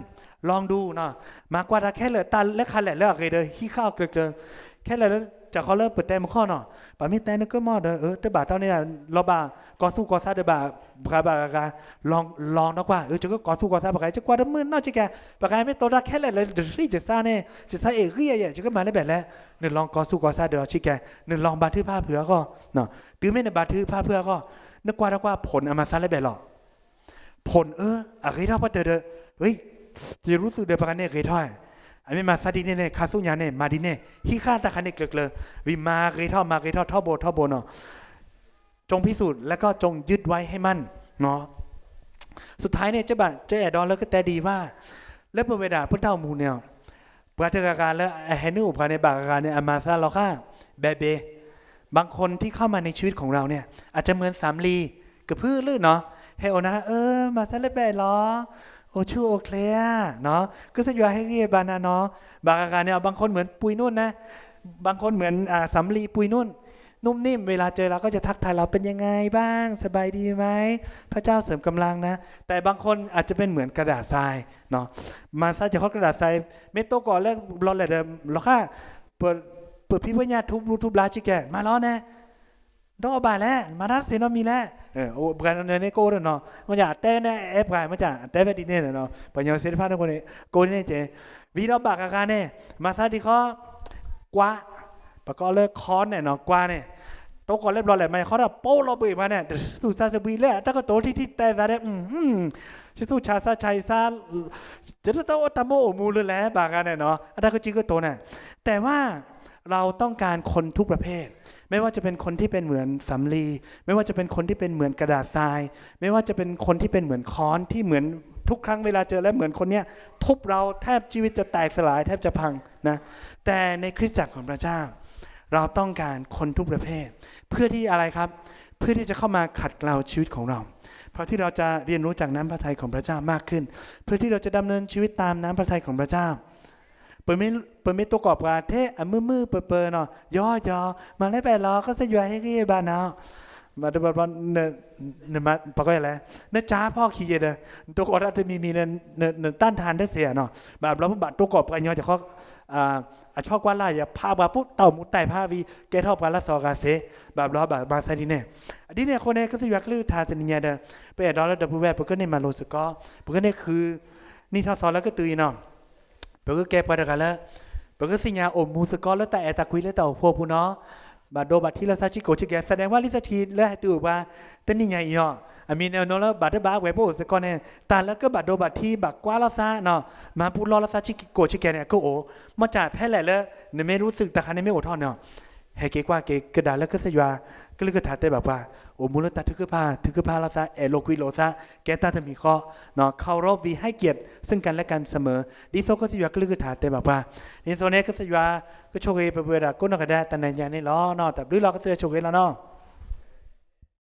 ลองดูနီၤ မၤကွၢ်တၢ်ခဲလၢာ် တၢ်လၢခါလဲၣ်လၢအဂ့ၤဒီး ဟံးဃာ်အီၤကျၢၤကျၢၤ ခဲလၢာ်လၢ တခီလၢပတဲမုၢ်ခီၣ်နီၤ ပမ့ၢ်တဲနကမီၢ်ဒီး တဘၣ်တီန့ၣ် လီၤဘၣ်ကီၤသူၣ်ကီၤသးဒီးဘၣ် ပှၤဘၣ်ဂၤဂၤ လီၤဒီးကွၢ် ယကကီၤသူၣ်ကီၤသးပှၤဂၤ ယကွၢ်တမုာ်နီၢ်ဆံးကဲ ပှၤဂၤမ့ၢ်တိတၢ်ခဲလၢာ်လၢတရံးယသးန့ၣ် ယသးအဲၣ်ဂံၢ်ယဲ ယကမၤလၢဘဲလဲၣ် နလီၤကီၤသူၣ်ကီၤသးဒီးအီၤဆံးကဲ နလီၤဘါထုကဖၣ်ဖုးအဂီၢ် တုၤမ့ၢ်နဘါထုကဖၣ်ဖုးအဂီၢ် နကွၢ်ဒီးကွၢ် ผล အမၤသးလၢဘဲလီၤ ผล အၢ အဂ့ၤထီၣ်ပှၤတၢၢ်ဒီး ယရူသူၣ်ဒီးပှၤဂၤန့ၣ်ဂ့ၤထီၣ် အမ့ၢ်မၤသးဒ်န့ၣ်န့ၣ် ခါဆူညါန့ၣ် မၤဒ်န့ၣ် ဟံးဃာ်တၢ်ခါန့ၣ်ကျၢၤကျၢၤ ဝံၤမၤဂ့ၤထီၣ်မၤဂ့ၤထီၣ်ထီဘိထီဘိနီၤ จงพิสูจน์ แล้วก็จงยึดไว้ให้มั่น สุดท้ายန့ၣ် ကဘၣ်ကအဲၣ်ဒိးလၢကတဲဒ်အံၤဘၣ် လၢပဝဲဒၣ်ပတၢ်အိၣ်မူန့ၣ် ပှၤတဂၤဂၤလၢအဟဲနုာ်အိၣ်ပှၤန့ၣ် ဘၣ်ဂၤဂၤန့ၣ် အမၤသးလီၤဃာ် ဘဲဘဲ บางคนที่เข้ามาในชีวิตของเราเนี่ย อาจจะเหมือนสำลี ကဖုလၢနီၤ ဟဲအိၣ်နၤ အၢ မၤသးလၢဘဲလီၤ အိၣ်ဆူၣ်အိၣ်ချ့ဧါ ကစၢ်ယွၤဟ့ၣ်ဂံၢ်ဘါနၤနီၤ ဘၣ်ဂၤဂၤန့ၣ် บางคนเหมือนปุยนุ่นนะ บางคนเหมือนสำลีปุยนุ่น นุ่มนิ่ม เวลาเจอเราก็จะทักทายเรา เป็นยังไงบ้าง สบายดีไหม พระเจ้าเสริมกำลังนะ แต่บางคนอาจจะเป็นเหมือนกระดาษทราย မၤသးကဲၤခီကဒၣ်သး မ့ၢ်တိကီၢ်လၢဘျီလဲၣ်ဒီး လီၤဃာ် ပဖံပညၣ်ထူဘျူထူဘျါဆံးကဲ မၤလီၤန့ၣ် ဒီးအဘၣ်လဲၣ် မၤတၢ်တသ့နီတမံၤလဲၣ် ပှၤန့ၣ်န့ၣ်ကအိၣ်ဒီးနီၤ မ့ၢ်အတဲန့ၣ် အဲၣ်ပှၤ မ့ၢ်အတဲဖဲဒ်န့ၣ်နီၤ ပှၤကညီစ့တဖၣ်န့ၣ် ကအိၣ်န့ၣ်ကဲ ဝံၤဒီးဘၣ်ဂၤဂၤန့ၣ် မၤသးဒ်ဃီ ကွါ ပကိးလၢခီန့ၣ်နီၤ ကွါန့ၣ် တိကီၢ်လၢဘျီလဲၣ် မၤဃီဒီးပိလီၤဘှံးပှၤန့ၣ် တသူၣ်စါစဘှံးလၢအတၢ်ကတိၤထံထံတဲသးဒီး ဆံသူၣ်ဆါစါဆါအံၤစါ တတၢ်အိၣ်တၢ်မူအိၣ်မူလၢလဲၣ် ဘၣ်ဂၤန့ၣ်နီၤ အတၢ်ကစုကတိၤန့ၣ် แต่ว่า เราต้องการคนทุกประเภท ไม่ว่าจะเป็นคนที่เป็นเหมือนสำลี ไม่ว่าจะเป็นคนที่เป็นเหมือนกระดาษทราย ไม่ว่าจะเป็นคนที่เป็นเหมือนค้อนที่เหมือนทุกครั้งเวลาเจอแล้วเหมือนคนเนี้ยทุบเราแทบชีวิตจะแตกสลายแทบจะพังนะ แต่ในคริสตจักรของพระเจ้า เราต้องการคนทุกประเภท เพื่อที่อะไรครับ เพื่อที่จะเข้ามาขัดเกลาชีวิตของเรา เพื่อที่เราจะเรียนรู้จากน้ำพระทัยของพระเจ้ามากขึ้น เพื่อที่เราจะดำเนินชีวิตตามน้ำพระทัยของพระเจ้า ပမ့ၢ်တိၢ်ကိးပှၤထဲအမုၢ်မုၢ်ပၢၤပၢၤနီၤ ယီယီ မၤလၢပအဲၣ်လီၤ ကစၢ်ယွၤဟ့ၣ်ဂံၢ်ဘါနီၤ ဘၣ် ပကလဲၣ် နကၠါဖီၣ်ခံယဲဒီး နတိၢ်ကိးတၢ်တမံၤမံၤဒီး နတၢ်ထါဒၢစ့ၢ်ဧါနီၤ ဘၣ်ဘျီပဘၣ်တိၢ်ကိးပှၤကညီ အဆီကွၢ်လၢ်ယၤ ဖးပှၤပူၤ တၢ်အိၣ်မူတၢ်ဖးဝံၤ ကဲထီၣ်ပှၤလၢသီဂၤသ့ ဘၣ်ဘျီဘၣ်မၤသးဒ်န့ၣ် ဒ်န့ၣ်အဃိန့ၣ် ကစၢ်ယွၤကလုၢ်ကထါတနံၤညါဒီး ပအဲၣ်ဒိးလၢဒီပုၢ်ဝဲၢ် ပကန့ၢ်မၤလိစ့ၢ်ကီး ပကန့ၢ်ဃု နံၣ်ထီၣ်သီလၢကတုၤအံၤနီၤ ပကကဲပှၤတဂၤလၢ ပကသ့ၣ်ညါအိၣ်မူစ့ၢ်ကီးလၢတၢ်အဲၣ်တၢ်ကွံလၢတၢ်အိၣ်ဖှိၣ်အပူၤနီၤ ဘၣ်ဒိဘၣ်ထံးလၢသးဆံးကိာ်ဆံးကဲ သဒဲးဝါလံသးဆံးလၢဟဲတုၤအိၣ်ပှၤ တနံၤညါအံၤအီၤ အမံၤန့ၣ်အနီၤလၢဘၣ်တဘၣ်ဝဲပအိၣ်စ့ၢ်ကီးန့ၣ် တၢ်လၢကဘၣ်ဒိဘၣ်ထံးဘၣ်ကွၢ်လိာ်သးနီၤ မၤပူၤလီၢ်လိာ်သးဆံးကိာ်ဆံးကဲန့ၣ် အကအိၣ် မ့ၢ်တၢ်ဖဲလဲၣ်လၢ နမ့ၢ်လူၤသုးတၢ်ခါန့ၣ်မ့ၢ်အိၣ်ထီၣ်န့ၣ် ဟဲက့ၤကွၢ်က့ၤကဒါလၢကစၢ်ယွၤ ကလုၢ်ကထါတဲဘၣ်ပှၤ အိၣ်မူလၢတၢ်ထုကဖၣ် ထုကဖၣ်လိာ်သး အဲၣ်လိာ်ကွံလိာ်သး ကဲတၢ်တမံၤဃီ เคารพ ให้เกียรติซึ่งกันและกันเสมอ ဒ်သိးကစၢ်ယွၤကလုၢ်ကထါတဲဘၣ်ပှၤ ဒ်သိးန့ၣ်ကစၢ်ယွၤ ကဆိၣ်ဂ့ၤပဝဲဒၣ်ကိးနီၢ်ဂၤဒဲးတနံၤညါန့ၣ်လီၤ. တၢ်ဘျုးလီၤ ကစၢ်ယွၤဆိၣ်ဂ့ၤလီၤနီၤ.